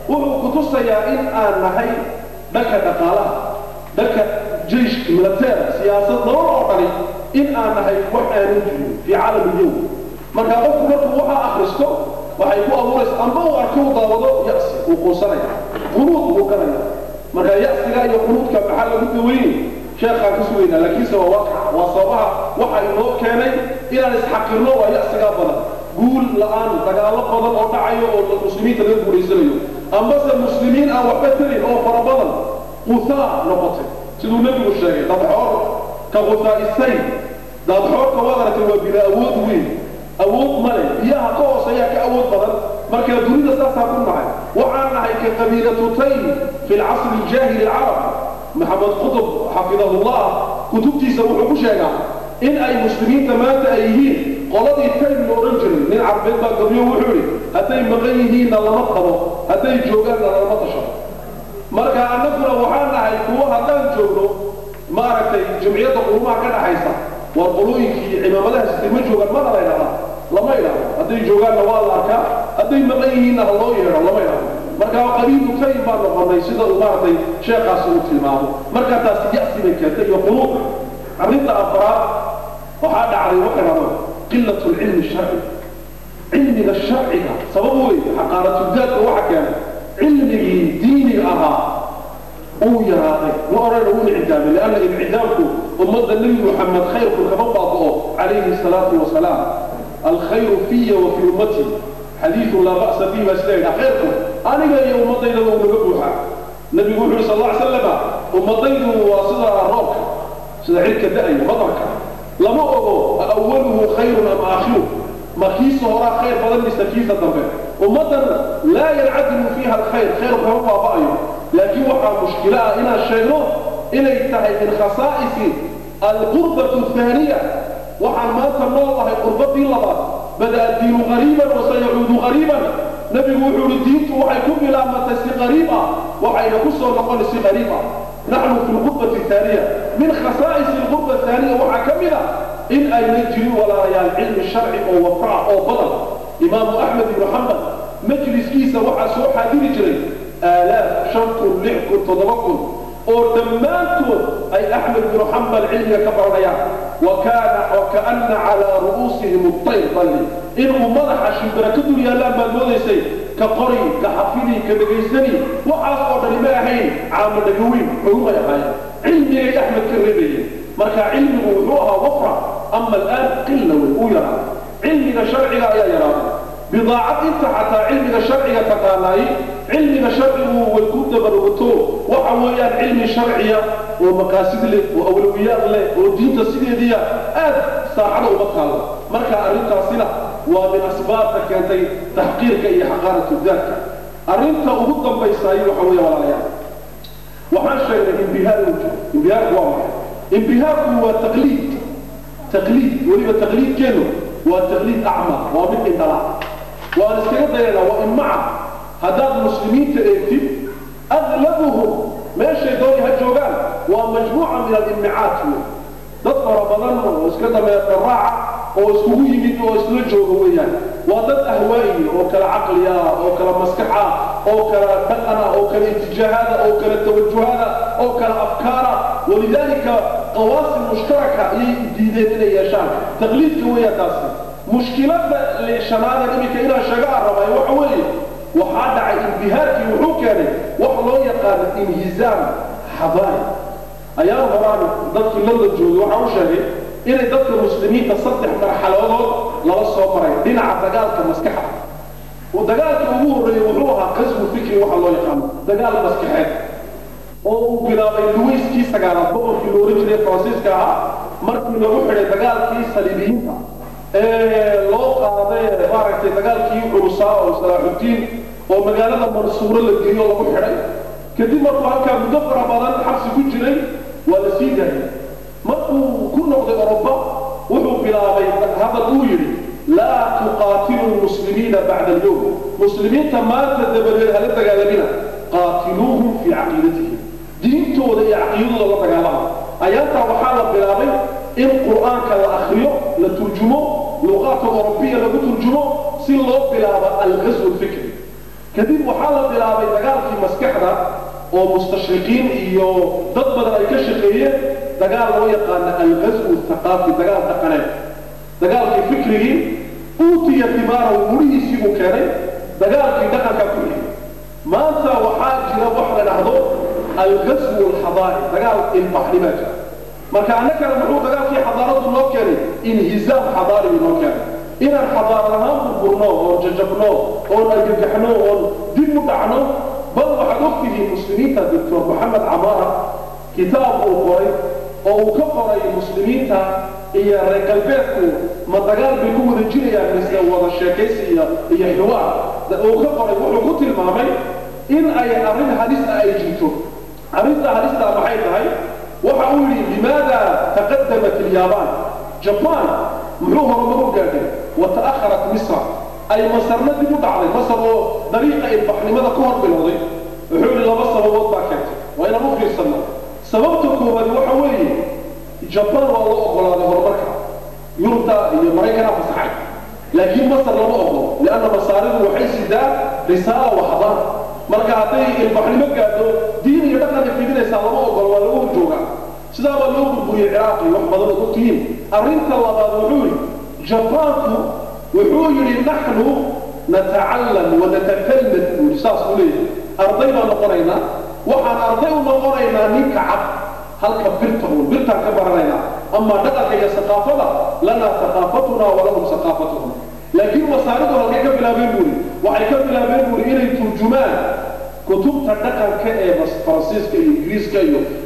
Speaker 2: wuxuu ku tusayaa in aan nahay dhanka dhaqaalaha, dhanka jeyshka, militeer, siyaasad, nolol oo dhani in aan nahay wax aanan jirin fii caalam alyawm. Marka qofku markuu waxa akhristo waxay ku abuuraysa amba uu arko, u daawado, ya'si, uu quusanaya, qunuud buu galaya. Marka ya'siga iyo qunuudka maxaa lagu daweynay? Sheekhaan ka sugaynaa, laakiinse waa waaqac, waa sababaha waxa inoo keenay inaan isxaqirno, waa ya'sigaa badan, guul la'aan, dagaallo badan oo dhacayo oo muslimiinta laga guulaysanayo, ambase muslimiin aan waxba tarin oo fara badan, qusaa noqotay siduu Nebigu sheegay, dadxoor ka qusaa'i sayl. Daadxoorka waad aragtay, waa bila awood weyn, awood male, biyaha ka hooseeyaa ka awood badan. Marka dunida saasaa ku nahay, waxaan nahay ka qabiilatu Taym fi lcasri aljaahili alcarab. Maxamed Qutub xafidahullah kutubtiisa wuxuu ku sheegaa in ay muslimiinta maanta ay yihiin qoladii Taym la odhan jiray. Nin carbeed baa gabyo wuxuu yidhi: hadday maqan yihiinna lama qabo, hadday joogaanna lama tashado. Marka annaguna waxaan nahay kuwo haddaan joogno maaragtay Jamciyadda Qurumaha ka dhaxaysa, war qolooyinkii cimaamadaha sitay ma joogaan mana la idhahdaa, lama idhahdo. Hadday joogaanna waa la arkaa, hadday maqan yihiinna ha loo yeedho lama idhahdo. Marka qabiilu Taym baan noqonay sida uu maaragtay sheekhaasi uu tilmaamo. Marka taasi ya'si bay keentay iyo qunuud. Arrinta afraad, waxaa dhacday waxa idhahdo qilatu lcilmi sharci, cilmiga sharciga. Sabab weeye xaqaaratuldaadka waxa keenay cilmigii diiniga ahaa uu yaraaday. Ma odhana wuu incidaamay, lianna incidaamku ummadda Nebi Muxamed khayrku kama baaba'o calayhi salaatu wasalaam. Alkhayru fiya wa fii ummatii, xadiidu laa ba'sa bihi baa sida yidhaha, khayrku aniga iyo ummaddaydaba uu naga buuxaa. Nebigu wuxu yidhi sal alla ly slama: ummadaydu waa sida roobka, sida cirka da'aya, madarka, lama ogo awaluhu khayrun am aakhiruh. Ma kiisa horaa khayr badan mise kiisa dambe? Ummaddan laa yancadimu fiiha alkhayr, khayr kama baaba'ayo, laakiin waxaa mushkilo ah inaan sheegno inay tahay min khasaa'isi alqurbatu athaaniya. Waxaan maanta nool ahay qurbadii labaad. Bada'a diinu qariiban wasayacuudu qariiban. Nabigu wuxuu yihi diintu waxay ku bilaabmatay si qariib ah, waxayna ku soo noqon si qariib ah. Naxnu fi lqurbati athaaniya. Min khasaa'isi alqurba athaaniya waxaa ka mid ah in ayna jirin, walaalayaal, cilmi sharci oo wafraca oo badan. Imaamu Axmed ibnu Xambal majliskiisa waxaa soo xaadiri jiray aalaaf, 5000, 6000, 7000, oo dhammaantood ay Axmed ibnu Xambal cilmiga ka baranayaan. Wa kaana wakaana calaa ru'uusihim altayr balli, inuu madaxa shimbira ka dul yaallaan baad moodaysay, ka qori, ka xafidi, ka dhegaysani. Waxaas oo dhani ma ahayn caamo dhagaweyn, culumay ahaayeen, cilmigay Axmed ka reebayeen. Marka cilmigu wuxuu ahaa wafra, ama al'aan qilla wey, uu yaraa. Cilmiga sharciga ayaa yaraaday, bidaacad inta xataa cilmiga sharciga taqaanaay cilmiga sharcigu way ku dabarogato. Waxa weeyaan cilmi sharciya oo maqaasid leh oo awlawiyaad leh oo diinta sideediya aad saaxada uma taalo. Marka arrintaasina waa min asbaabta keentay taxqiirka iyo xaqaaratu daadka. Arrinta ugu dambaysaayo waxa weeye, walaalayaal, waxaan sheegnay imbihaar inuu jiro. Imbihaarku waa maxay? Imbihaarku waa taqliid, taqliid weliba taqliidkeenu waa taqliid acma, waa mid indhala, waan iskaga dayanaa, waa imaca. Haddaad muslimiinta eegtid, aglabuhum meeshay dooni ha joogaan waa majmuuca min alimmicaat wey, dad fara badan oo iska dameerka raaca oo iskugu yimid oo isla jooga weeyaan. Waa dad ahwaa'iya oo kala caqliya oo kala maskaxa oo kala dhaqana oo kala itijaahaada oo kala tawajuhaada oo kala afkaara. Walidaalika qawaasim mushtaraka ayay diideen inay yeeshaan. Taqliidka weeyaan taasi. Mushkiladda shanaadan iminka inaan sheega aan rabaayo waxa weeye, waxaa dhacay imbihaarkii wuxuu keenay wax loo yaqaano inhizaam xadaari. Ayaan horaan dadkii London joogay waxaa u sheegay inay dadka muslimiinta saddex marxaladood lala soo maray dhinaca dagaalka maskaxda. Dagaalka ugu horreeyey wuxuu ahaa qaswu fikri, waxa loo yaqaano dagaal maskaxeed oo uu bilaabay Luwiskii sagaalaad, boqorkii la ohan jiray Faransiiska ahaa, markii lagu xidhay dagaalkii saliibiyiinta ee loo qaaday, maaragtay, dagaalkii culusaa oo Salaaxuddiin oo magaalada Mansuuro la geeyo lagu xidhay. Kadib markuu halkaa muddo fara badan xabsi ku jiray waa la sii daayay. Markuu ku noqday Oroba wuxuu bilaabay hadal uu yidhi: laa tuqaatilu lmuslimiina bacda alyowm, muslimiinta maanta dabadeed hala dagaalamina, qaatiluuhum fii caqiidatihim, diintooda iyo caqiidadooda la dagaalama. Ayaantaa waxaa la bilaabay in Qur'aanka la akriyo, la turjumo, luqaadka orobiya lagu turjumo, si loo bilaabo alghasw alfikri. Kadib waxaa la bilaabay dagaalkii maskaxda oo mustashriqiin iyo dad badan ay ka shaqeeyeen, dagaal loo yaqaano alghasw athaqaafi, dagaal dhaqaneed. Dagaalkii fikrigii uutiya timaarahu, murihiisii buu keenay, dagaalkii dhaqankaa ku xigay. Maanta waxaa jira wax la dhahdo alghasw alxadaari, dagaal ilbaxnimaa jira. Marka annagana muxuu dagaalkii xadaaradu noo keenay? Inhizaam xadaari buu noo keenay, inaan xadaarad ahaan burburno oon jajabno oon argagaxno oon dib u dhacno. Bal waxaad ogtihiin muslimiinta, Doctor Moxamed Camaara kitaab uu qoray oo uu ka qoray muslimiinta iyo reer galbeedku ma dagaal bay ku wada jirayaan mise wada sheekaysi iyo xiwaar uu ka qoray, wuxuu ku tilmaamay in ay arrin halis ah ay jirto. Arrinta halistaa maxay tahay? Waxa uu yidhi: limaada taqadamat alyaabaan, Jaban muxuu horumar u gaadhay, wa ta'akharat Misra, ay Masarna dib u dhacday, Masar oo dariiqa ilbaxnimada ka hor bilowday? Wuxuu yidhi laba sababood baa keentay, waa inaan u fiirsanno. Sababta koowaad waxa weeye, Jaban waa loo ogolaaday horumarka, Yurubta iyo Maraykanaa fasaxay, laakiin Masar lama ogolo, lianna masaaridu waxay sidaan risaala wa xadaara. Marka hadday ilbaxnimo gaadho, diin iyo dhaqan ay fidinaysaa, lama ogolo, waa lagu horjoogaa. Sidaa baa loo burburiyey Ciraaq iyo wax badan ood ogtihiin. Arrinta labaad wuxuu yidhi, Jabaanku wuxuu yidhi naxnu natacalam wa natakalmad, buu yidhi, saas uu leeyahay, arday baan noqonaynaa, waxaan arday u noqonaynaa ninka cad halka birta uun birtaan ka baranaynaa, amaa dhaqanka iyo saqaafada lanaa saqaafatuna walahum saqaafatuhum. Laakiin masaaridu halkay ka bilaabeen buuri? Waxay ka bilaabeen buuri inay turjumaan kutubta dhaqanka ee Faransiiska iyo Ingiriiska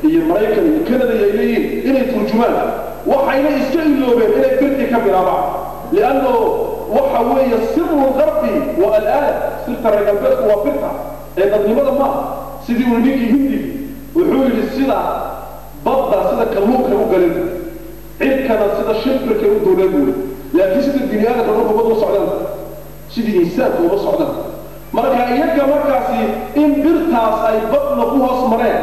Speaker 2: iyo Maraykan iyo Canada ay leeyihiin inay turjumaan. Waxayna iska iloobeen inay birtii ka bilaabaan, lianno Waxa weeye siru lgarbi waa alaala, sirta reer galbeedku waa birta ee dadnimada maaha. Sidii uu ninkii hindigi wuxuu yidhi, sida badda sida kalluunkay u galeen, cirkana sida shimbirkay u duuleen buuri, laakiin sida bini aadamka dhulka uma socdaan, sidii insaanka uma socdaan. Marka iyaga markaasi in birtaas ay badna ku hoos mareen,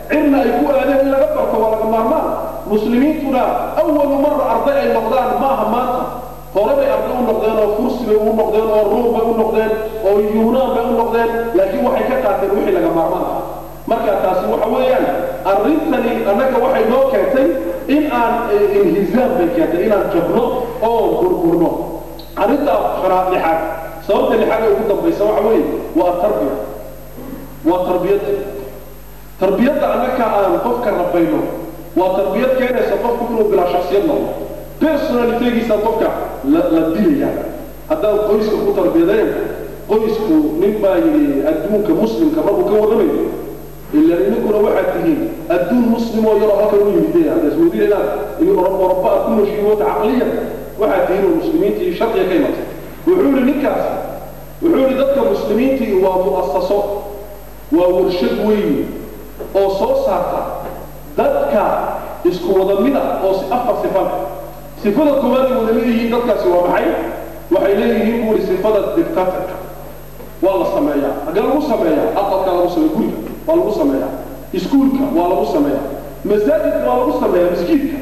Speaker 2: cirna ay ku aadeen, in laga barto waa laga maarmaan. Muslimiintuna awalu mara arday ay noqdaan maaha maanta, hore bay arday u noqdeen, oo fursi bay u noqdeen, oo Ruum bay u noqdeen, oo Yuunaan bay u noqdeen, laakiin waxay ka qaateen wixii laga maarmaan ah. Marka taasi waxa weeyaan arrintani annaga waxay noo keentay in aan inhizaam bay keentay, inaan jabno oo burburno. Arrinta shanaad, lixaad, sababta lixaad ee ugu dambaysa waxa weeye waa tarbiya, waa tarbiyadda. Tarbiyadda annaka aan qofka rabayno waa tarbiyad keenaysa qofku inuu bilaa shaksiyad noqdo, personality-giisa qofka la dilaya haddaan qoyska ku tarbiyadayn. Qoysku, nin baa yidhi adduunka muslimka markuu ka warramayo, ilaa idinkuna waxaad tihiin adduun muslim oo yaroo halkan u yimid, hadda ismoodin inaad Oroba aad ku nooshiin wata caqliyan, waxaad tihiin oo muslimiintii sharciga ka imatay. Wuxuu yidhi ninkaas, wuxuu yidhi dadka muslimiintii waa mu'asaso, waa warshad weyn oo soo saarta dadka isku wada mida oo si afar sifa leh. Sifada koowaad ay wada leeyihiin dadkaasi waa maxay? Waxay leeyihiin, buu yidhi, sifada dictatorka. Waa la sameeyaa. Hagee lagu sameeyaa? Aqalkaa lagu sameeya, guriga waa lagu sameeyaa, iskuulka waa lagu sameeyaa, masaajidka waa lagu sameeyaa, miskiidka.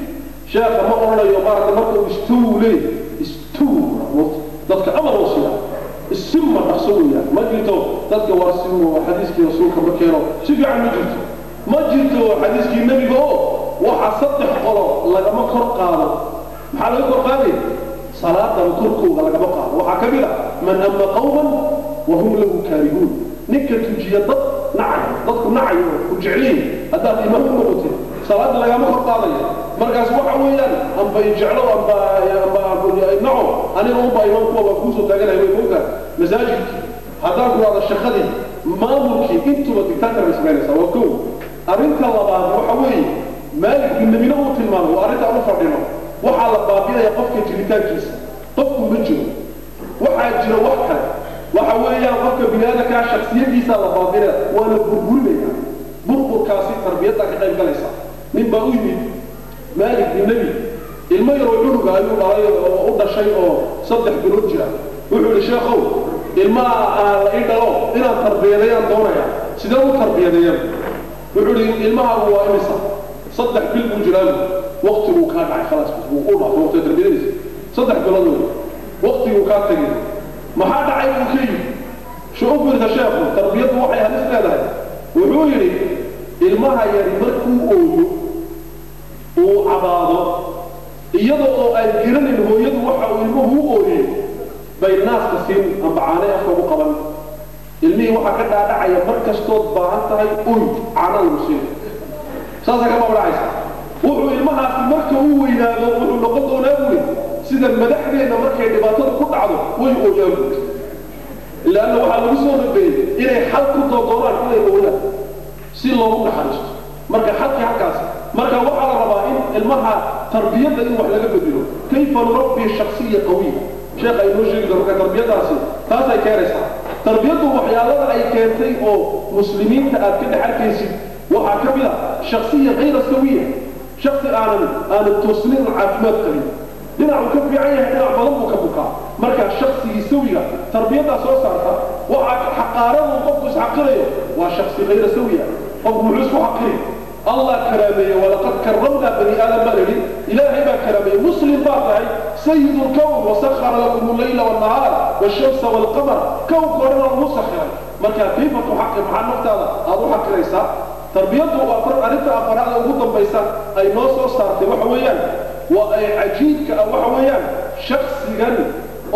Speaker 2: Sheekha ma odhanayo maaragta marka uu istow leeyahay, istow dadka amar oo siiya, isima dhaqso weeyaan. Ma jirto dadka war simo xadiiskii rasuulka ma keeno si fiican, ma jirto, ma jirto xadiiskii nebiga oo waxa saddex qolo lagama kor qaado. Maxaa laga kor qaadaya? Salaadana korkooda lagama qaado. Waxaa ka mid a man ama qawman wahum lahu kaarihuun, ninka tujiya dad nacay, dadku nacayo oo ku jecliin, haddaad imaam ku noqotid salaada lagama kor qaadaya. Markaas waxa weeyaan amba ijeclo amba naco, aniga unba imaam kuwa baan kuusoo taaganahay. Way moogtaa masaajidkii haddaan ku wada shaqadii maamulkii intuba dictator bay samaynaysaa. Waa kow. Arrinta labaad waxa weeye, Maalik bin Nabina uu tilmaamay, waa arrinta aan u fadhino, waxaa la baabi'inaya qofka jiritaankiisa. Qofku ma jiro, waxaa jira wax kale. Waxa weeyaan qofka biniaadamkaa shaksiyadiisa la baabi'inaya, waa la burburinaya. Burburkaasi tarbiyaddaa ka qayb galaysa. Nin baa u yimid Maalik bin Nebi, ilmo yaroo cunuga ayuu dhalay oo u dhashay oo 3 bilood jira. Wuxuu yidhi, sheekhow, ilmaha aan la ii dhalo inaan tarbiyadayaan doonaya, sidee u tarbiyadeeyaan? Wuxuu yidhi, ilmahaagu waa imisa? 3 bil buu jiraa. Waqtiguu kaa dhacay, khalaas, wuu u dhaafay waqtiga tarbiyadiisa, 3 bilood wey, waqtiguu kaa tegay. Maxaa dhacay buu ka yidhi? Shu u fiirsa sheekhu, tarbiyaddu waxay halis leedahay. Wuxuu yidhi, ilmaha yari markuu ooyo uu cabaado, iyada oo aan garanayn hooyadu waxa uu ilmuhu u ooyey, bay naaska siin amba caanay afka ugu qaban. Ilmihii waxaa ka dhaadhacaya mar kastood baahan tahay oy, caana lagu siin, saasaa ka baabdhacaysa. Wuxuu ilmahaasi marka uu weynaado wuxuu noqon doonaa, buuri, sida madaxdeenna markay dhibaatada ku dhacdo way ooyaan, buuri, laanna waxaa lagu soo rabeeyey inay xal ku doodoonaan, inay ooyaan si loogu naxariisto. Marka xalkii halkaas, marka waxaa la rabaa in ilmaha tarbiyadda in wax laga bedelo. Kayfa nurabbi shaksiya qawiya, sheekha ay noo sheegi doon. Marka tarbiyadaasi taasay keenaysaa. Tarbiyaddu waxyaalada ay keentay oo muslimiinta aad ka dhex arkaysid waxaa ka mid a shaksiya kayra sawiya, shaksi aanan toosnin, caafimaad qabin, dhinacuu ka fiican yahay, dhinac badan buu ka bukaa. Marka shaksigii sawiga tarbiyaddaa soo saarta. Waxaa xaqaaradu qofku isxaqirayo waa shaksi kayra sawiya. Qofku muxuu isku xaqiri? Allah karaameeye, walaqad karramnaa bani aadam baa layidhi, Ilaahay baa karaameeye. Muslim baa tahay, sayid lkown, wasakhara lakum allayla walnahaar walshamsa walqamar, kownka o dhan waa lagu sakhiray. Marka kayfa tuxaqir? Maxaa naftaada aada u xaqiraysaa? Tarbiyaddu waa arrinta afaraad ee ugu dambaysa ay noo soo saartay. Waxa weeyaan waa ay cajiibka ah, waxa weeyaan shaksigan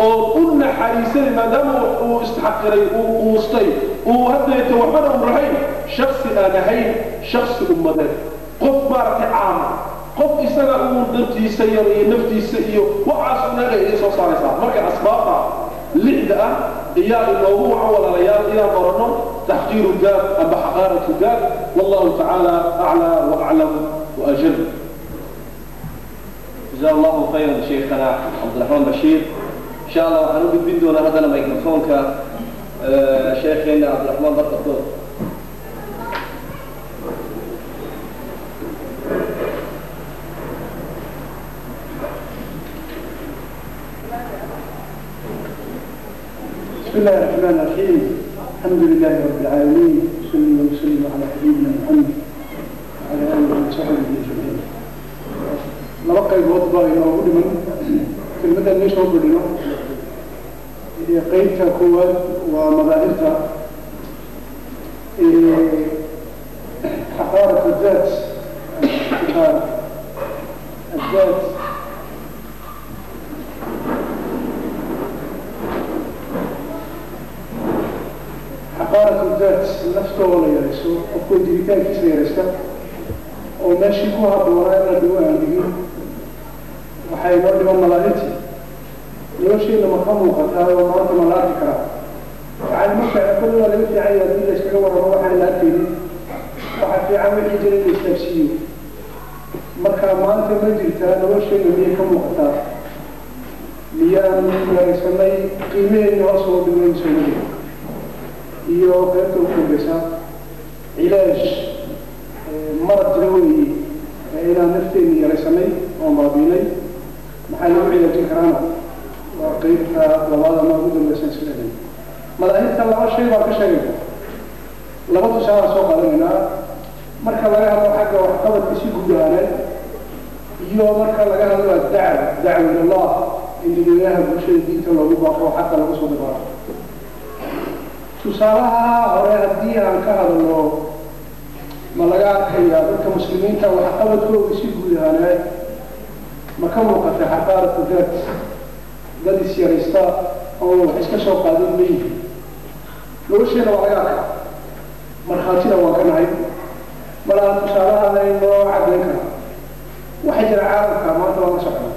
Speaker 2: oon u naxariisanay, maadaama uu isxaqiray, uu quustay, uu haddeeto waxbana uu rahayn, shaksi aan ahayn shaksi ummadeed, qof maaragtay caama, qof isaga uu dantiisa yar iyo naftiisa iyo waxaas unaga idiin soo saaraysaa. Marka asbaabta lixda ah iyaa inoogu wacan, walaalayaal, inaan oranno taxqiiru daat amba xaqaaratu daat. Wallahu tacaala aclaa wa aclam wa ajal.
Speaker 1: جزاه الله خيرا شيخنا عبد الرحمن بشير. Insha Allah waxaan u gudbin doonaa haddana microfonka sheekheena Cabdiraxmaan Barkadood.
Speaker 3: بسم الله الرحمن الرحيم. الحمد لله رب العالمين، صلى وسلم على حبيبنا محمد وعلى اله وصحبه اجمعين. Laba qaybood baa inoogu dhiman kelmaddan meesha u fadhino. Qaybta koowaad waa madaahirta حقارة الذات، احتقار الذات. حقارة الذات naftooda la yarayso, qofkoo jiritaankiisa yaraysta oo meeshii ku habboonaa in la dhigo aan dhigin. Waxay noo dhiman malaa'igtii. Nolosheenna ma ka muuqataa oo maanta ma la arki karaa? Yani ma fiican, kulli waa laga fiican yahay haddii la iskaga warramo waxaan la arkaynin. Waxa fiican wixii jira in la istaagsiiyo. Marka maanta ma jirtaa? Nolosheenna miyay ka muuqataa? Miyaan yaraysanay qiimaheenni hoos oo dhignayn soomaliya? Iyo qaybta ugu dambeysa, cilaaj marad jira weeye inaan nafteenni yaraysanay oon baabiinay, maxaa lagu cilaajin karaana waa qaybta labaad ama ugu dambeysa isla eegay. Madaahirta laba shay baan ka sheegayna, laba tusaalaan soo qaadanaynaa: marka laga hadlo xagga waxqabadka si guud ahaaneed iyo marka laga hadlo addacwa, dacwa ilallah, in dadweynaha bulshada diinta loogu baaqo, xaqa lagu soo dabaalo. Tusaalaha hore haddii aan ka hadalno, ma laga arkayaa dadka muslimiinta waxqabadkooda si guud ahaaneed ma ka muuqata xaqaaratu daat? Dad isyaraysta oo wax iska soo qaadin ma yihin? Nolosheena waa laga arkaa, markhaatina waan ka nahay. Malaha tusaalahana inoo caddayn karaa waxaa jira caalamka maanta waan la socona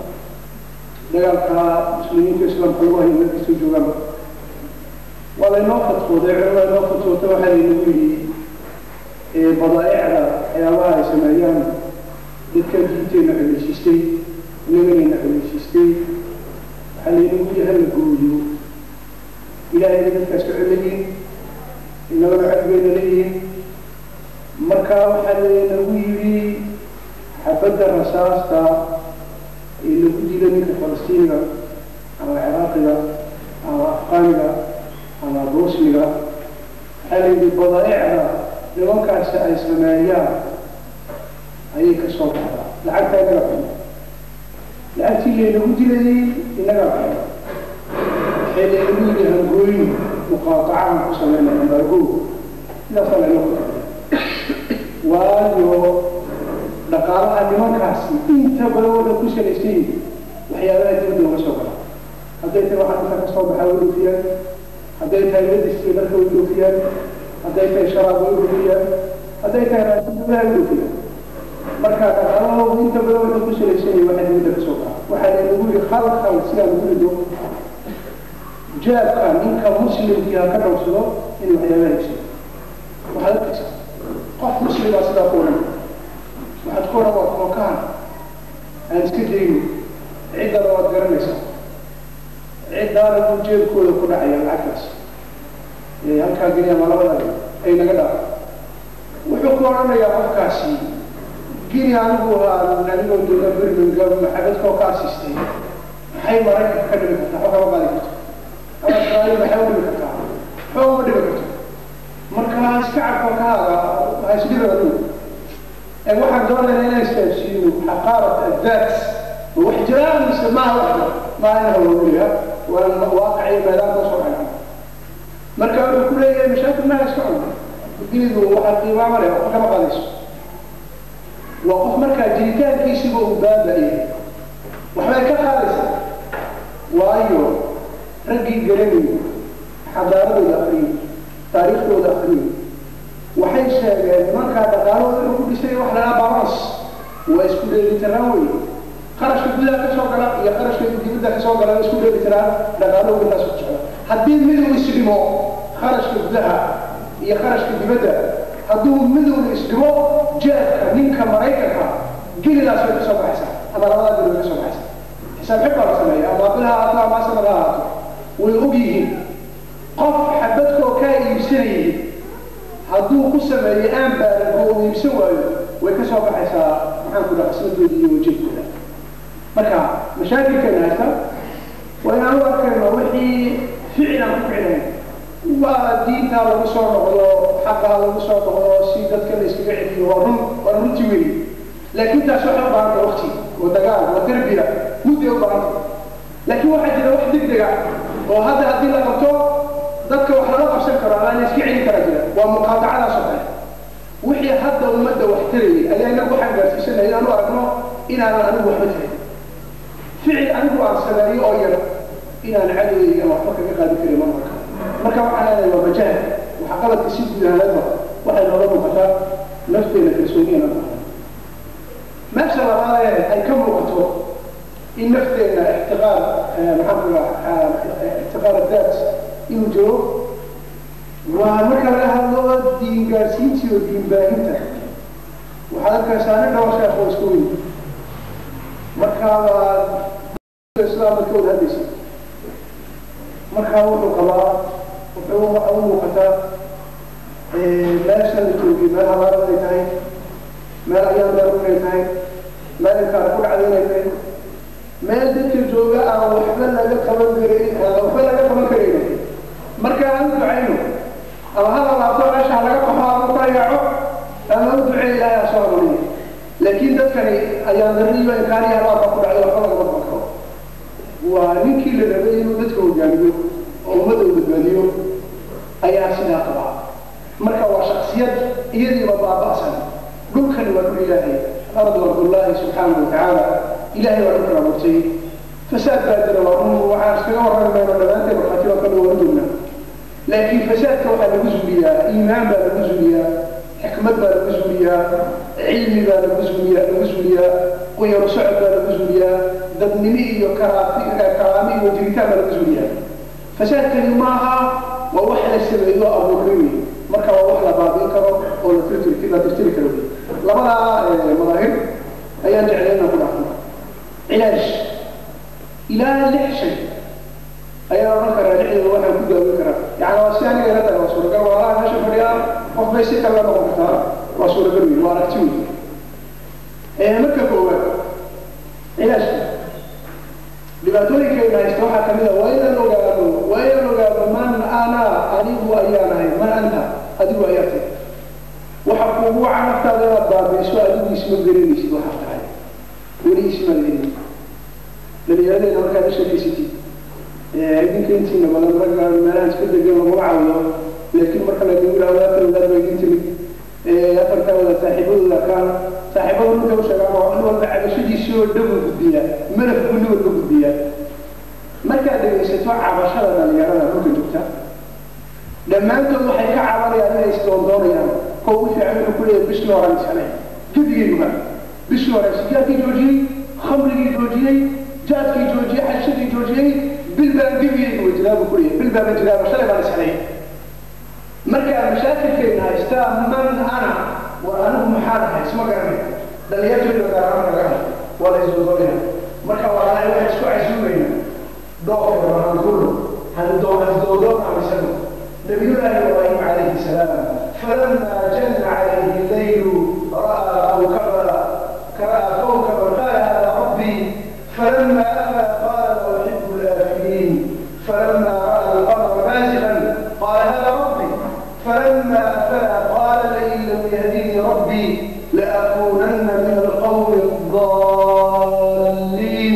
Speaker 3: dagaalka muslimiinta islaamka lagu hayo meel kastoo joogaanba. Waa laynoo fatwooday, culimada inoo fatwootay. Waxaa laynagu yidhi badaaicda, waxyaabaha ay sameeyaan dadka diinteenna xuleysiistay, inaganayna xuleysiistay, waxaa laynagu yidhi hala gooyo. Ilaahayna dadkaas ka colayihin, inagana cod bayna leeyihin. Marka waxaa laynagu yidhi xabadda rasaasta ee lagu dilo ninka Falastiiniga ama Ciraaqiga ama Afqaaniga ama Bosniga, waxaa layidhi badaaicda nimankaasi ay sameeyaan ayay ka soo baxdaa lacagtaa. Inaga bixin lacagtii laynagu dilayay, inagaa bixin. Waxay laynagu yidhi hangooyin, muqaatacahan ku sameynaya, embargo, sidaasaa laynoo ku waayo dhaqaalaha nimankaasi inta badan wuxuu ku salaysan yihi waxyaabaha dibadda uga soo gala. Hadday tahay waxaa inta ka soo baxa way dhoofiyaan, hadday tahay medistii dharka way dhoofiyaan, hadday tahay sharaab way dhoofiyaan, hadday tahay raashinkabaha way dhoofiyaan. Marka dhaqaalahoodu inta badan wuxuu ku salaysan yahay waxa dibadda ka soo gala. Waxaa laynagu yihi khalkhal sidaan ugu rido jaabka ninka muslimkii ha ka dhowrsado inuu waxyaabaha hegso. Waxaad arkaysaa qof muslimaa sidaa ku odhan, waxaad ku odhan waa kookahan aan iska dayno, ciddana waad garanaysaa, ciddaana buu jeebkooda ku dhacaya lacagtaas halkaa geli ama labada ay naga dhaaf. Wuxuu ku odhanayaa qofkaasi gini anigu aan anigoo jooga Birmingham maxabad kookaa siistay, maxay Maraykanka ka dhimi kartaa? Waxba kama qaadi karto. Ama Israa'iil maxay u dhimi kartaa? Waxba uma dhimi karto. Marka iska cabko kaaga, ha isdhibi adigu. Ee waxaan doonaynaa inaan istaabsiino xaqaarat addaat, ma wax jiraan mise maaha? Wax jira maaha in hawlowliya waa waaqiciyo meedaanka usoo dhacay. Marka wuxuu ku leeyahay mashaakil maaha, iska cun ginidu, waxaa qiimaa ma leh, waxba kama qaadayso. Waa qof markaa jiritaankiisiba uu baaba'yay. Waxbay ka qaadaysaa, waayo raggii garanayo xadaaradooda akriyay, taariikhdooda akriyay, waxay sheegeen nimankaa dhaqaalahooda inuu ku dhisay wax lalaa balance, waa isku dheelitiraan wey. Qarashka gudaha ka soo gala iyo qarashka dibadda ka soo gala isku dheelitiraan dhaqaalahooda intaas ku jecla. Haddii midow isdhimo, kharashka gudaha iyo kharashka dibadda hadduu midowna isdhimo, jeebka ninka Maraykanka gelidaas way ka soo baxaysaa ama labadaa geli way ka soo baxaysaa. Xisaab xid baa la sameeya, ama bil ha ahaato ama sanad ha ahaato, way og yihiin. Qof xabadkoo kaa iibsanayay hadduu ku sameeyo aan baaran oo uu iibsan waayo, way ka soo baxaysaa, maxaan ku dhaha, qismadooda iyo wajeedkooda. Marka mashaakilkeena haysta waa inaan u arkayno wixii ficil aan ku ficnayn, waa diintaa lagu soo noqdo, xaqaa lagu soo noqdo, si dadka la iskaga celiyo. Waa run, waa runtii weeye, laakiin taas waxay u baahantay waqti oo dagaal oo tarbiya mudday u baahantay. Laakiin waxaa jira wax degdega oo hadda haddii la qabto dadka wax lala qabsan karo ama la iska celin karaa jira, waa muqaadacadaas oo kale. Wixii hadda ummadda wax tarayay ayaa inagu waxaan gaarsiisanaya inaan u aragno inaanan anigu waxba tarin, ficil anigu aan sameeyo oo yar inaan cadowgayga waxba kaga qaadi karin ma marka. Marka waxaan leenahay waa majaal waxa qaladka si guud ahaaneedba waxay nooga muuqataa nafteena kalsooniyana muuqata. Meesha labaad ee ay ka muuqato in nafteena ixtiqaar, maxaan ku dhaha, ixtiqaar daat inuu jiro, waa marka laga hadlo diin gaarsiinta iyo diin baahinta. Waxaad arkaysaa nin dhowr sheekh oo isku weyn, markaa waa islaamka ka wada hadlaysa, markaa wuxuu qabaa, wuxuu waxa u muuqataa meesha la joogay meel habaara inay tahay, meel ayaan daro inay tahay, meel inkaar ku dhacday inay tahay, meel dadka jooga aan waxba laga qaban karin, aan waxba laga qaban karayn. Marka aan u ducayno ama ha la laabto meesha ha laga qaxo ama kala yaaco ama u duceey Ilaahay ha soo hanuuniyo, laakiin dadkani ayaan darriyo inkaariya habaar baa ku dhacday, waxba lagama qaban karo. Waa ninkii la rabay inuu dadka hogaamiyo oo ummadda uu badbaadiyo ayaa sidaa qabaa. Marka waa shaksiyad iyadiiba baaba'san. Dhulkani waa dhul Ilaahay, ardu ardullaahi subxaanahu watacaala, Ilaahay waa dhulkan abuurtay. Fasaad baa jira, waa run, waxaan iskaga warrami mayno, dhammaanteen markhaati baa ka dhow joognaa. Laakiin fasaadka waxaa lagu zuuliyaa iimaan baa lagu zuuliyaa, xikmad baa lagu zuuliyaa, cilmi baa lagu zuuliyaa, lagu zuuliyaa quyaro socod baa lagu zuuliyaa, dadnimo iyo karaami iyo jiritaan baa lagu zuuliyaa. Fasaadkani maaha, waa wax la sameeyo abuurray wey. Marka waa wax la baabi'in karo oo la tirtiri, la tirtiri karo wey. Labadaa madaahir ayaan jeclay inaan ku dhaafno. Cilaaj ilaa lix shay ayaan odhan karaa, lixdooda waxaan ku daawin karaa, yani waa si aniga ila tahay, waa suuragal walaalaha meesha fadhiyaa qof bay si kale la noqon kartaa, waa suuragal wey, waa aragti wey. Marka koowaad, cilaajka dhibaatooyinkayna haysta waxaa kamid a waa inaan ogaano, waa inaan ogaano man ana, anigu ayaan ahay, man anta, adigu ayaa tahay. Waxa kuugu waca naftaada inaad baabi'iso, adigu isma garanaysid waxaad tahay, weli ismaad helin. Dhalinyaradeenna markaad u sheekaysatid, idinka intiina badan ragga meelaha iska degan laguma caawiyo, laakiin marka laydinku yidhahdo afar wadaad baa idin timid, afartaa wadaad saaxiibadooda kaan, saaxiibadu ninka u sheegaan oo nin walba cabashadiisii oo dhan uu gudbiyaa, malaf buu nin walba gudbiyaa. Markaad dhegaysato cabashada dhalinyarada dhulka joogta, dhammaantood waxay ka cabanayaan inay isdoondoonayaan. Kow u fiican wuxuu ku leeyahay bishii horaan ishelay gebigayguba, bishii hore sigaarkii joojiyey, khamrigii joojiyey, jaadkii joojiyey, xashadii joojiyey, bil baan gebigaygu jiraa buu ku leeyahay, bil baaban jiraaba, shalay baan ishelay. Marka mashaakilkayna haystaa man ana, war anigu maxaan ahay, isma garanayo. Dhalinyartooda gaar ahaan laga hadlo waa la isdoondoonaya. Marka walaalahay waxaan isku casuumayna dhoofka hankulno handdoondoon nabiyullaahi Ibraahim calayhi salaam, falamaa janna calayhi llaylu ra'aa kawkaba, ra'aa kawkaban qaala hada rabbii, falamaa afala qaala la uxibu laafiliin, falamaa ra'aa alqamara baasiqan qaala hada rabbii, falamaa afala qaala lain lam yahdinii rabbii laakunanna min alqawmi الضالين،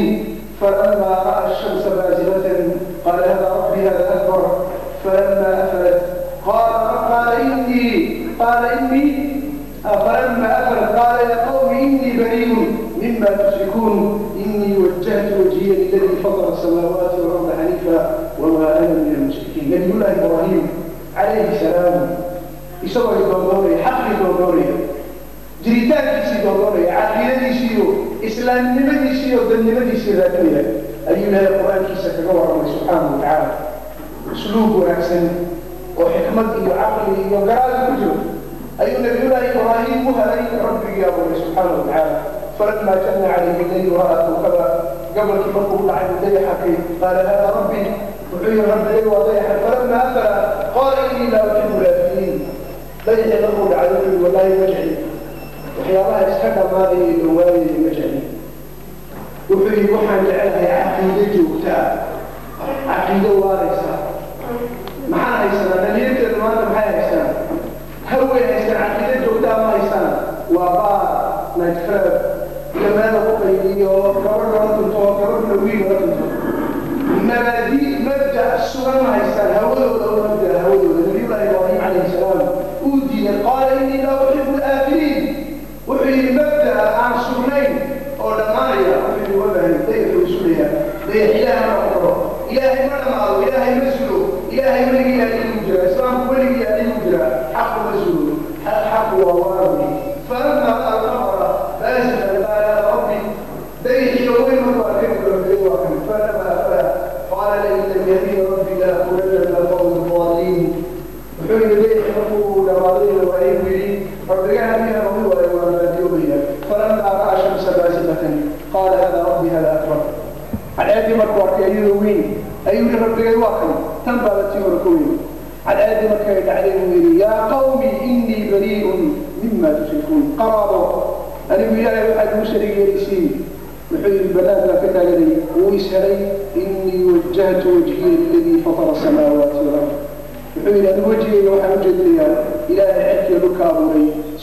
Speaker 3: فلما رأى الشمس بازغة قال هذا ربي هذا أكبر، فلما أفلت قال قال إني قال إني فلما أفلت قال يا قوم إني بريء مما تشركون، إني وجهت وجهي للذي فطر السماوات والأرض حنيفا وما أنا من المشركين. نبي الله إبراهيم عليه السلام isagoo doondoonaya xaqii, doondoonaya jiritaankiisii, doondoonaya caqiidadiisii iyo islaamnimadiisii iyo dadnimadiisii raadinaya, ayuu Ilaahay qur-aankiisa kaga warramay subxaanahu watacaala. Usluub wanaagsan oo xikmad iyo caqli iyo garaadi ku jiro ayuu nabiyullaahi Ibraahim u helay rabbigii abuuray subxaanahu watacaala. Falamaa janna calayhi llaylu ra'aa kawkaba, قبل كي مركو لعب ضيحك قال هذا ربي وحي ربي وضيح فلما أفل قال إني لا أحب الآفلين ضيح له العدو والله مجعي وحيالها يسحق مالي دوالي مجعي وحي وحن جعلها عقيدة جوتا عقيدة وارثة maxaa haysanaa dhalinyarteedu maanta maxay haysanaa haway haystaan caqiida joogtaa ma haystaan waa baar night club iyo meel lagu qaydiyo gabadh lala tunto gabadhna wiil lala tunto mabaadi mabda sugan ma haystaan hawadooda oo mabda hawadooda nabiyullahi ibraahim calayhi salaam uu diiday qaala innii laa uxibu alaafiliin wuxuu yidhi mabda aan sugnayn oo dhammaanaya wuxuu yidhi waa bahay dayaxuu sugaya dayax ilaaha ma qoro ilaahay ma dhamaado ilaahay ma sugo إلهي ولي أليم جرا إسلام ولي أليم جرا حق مسؤول حق وواجب فلما رأى القمر بازغا قال ربي ديح يومين وأكد فلما أفل قال لئن لم يهدني ربي لأكونن من القوم الضالين وحين ديح ربه لراضيه وأيوه ربي هدينا ربي ولا فلما رأى الشمس بازغة قال هذا ربي هذا أكبر على أدي مركوك أيوه أيوه ربي واقع تنبأ تيوركوين على أدي مركوك عليه يا قومي إني بريء مما تشركون قرابه أنا وياي واحد مشرك يريسين وحي البنات لا كتالي ويسهلي إني وجهت وجهي الذي فطر السماوات والأرض وحي أن وجهي وحي وجهي إلى عدك لك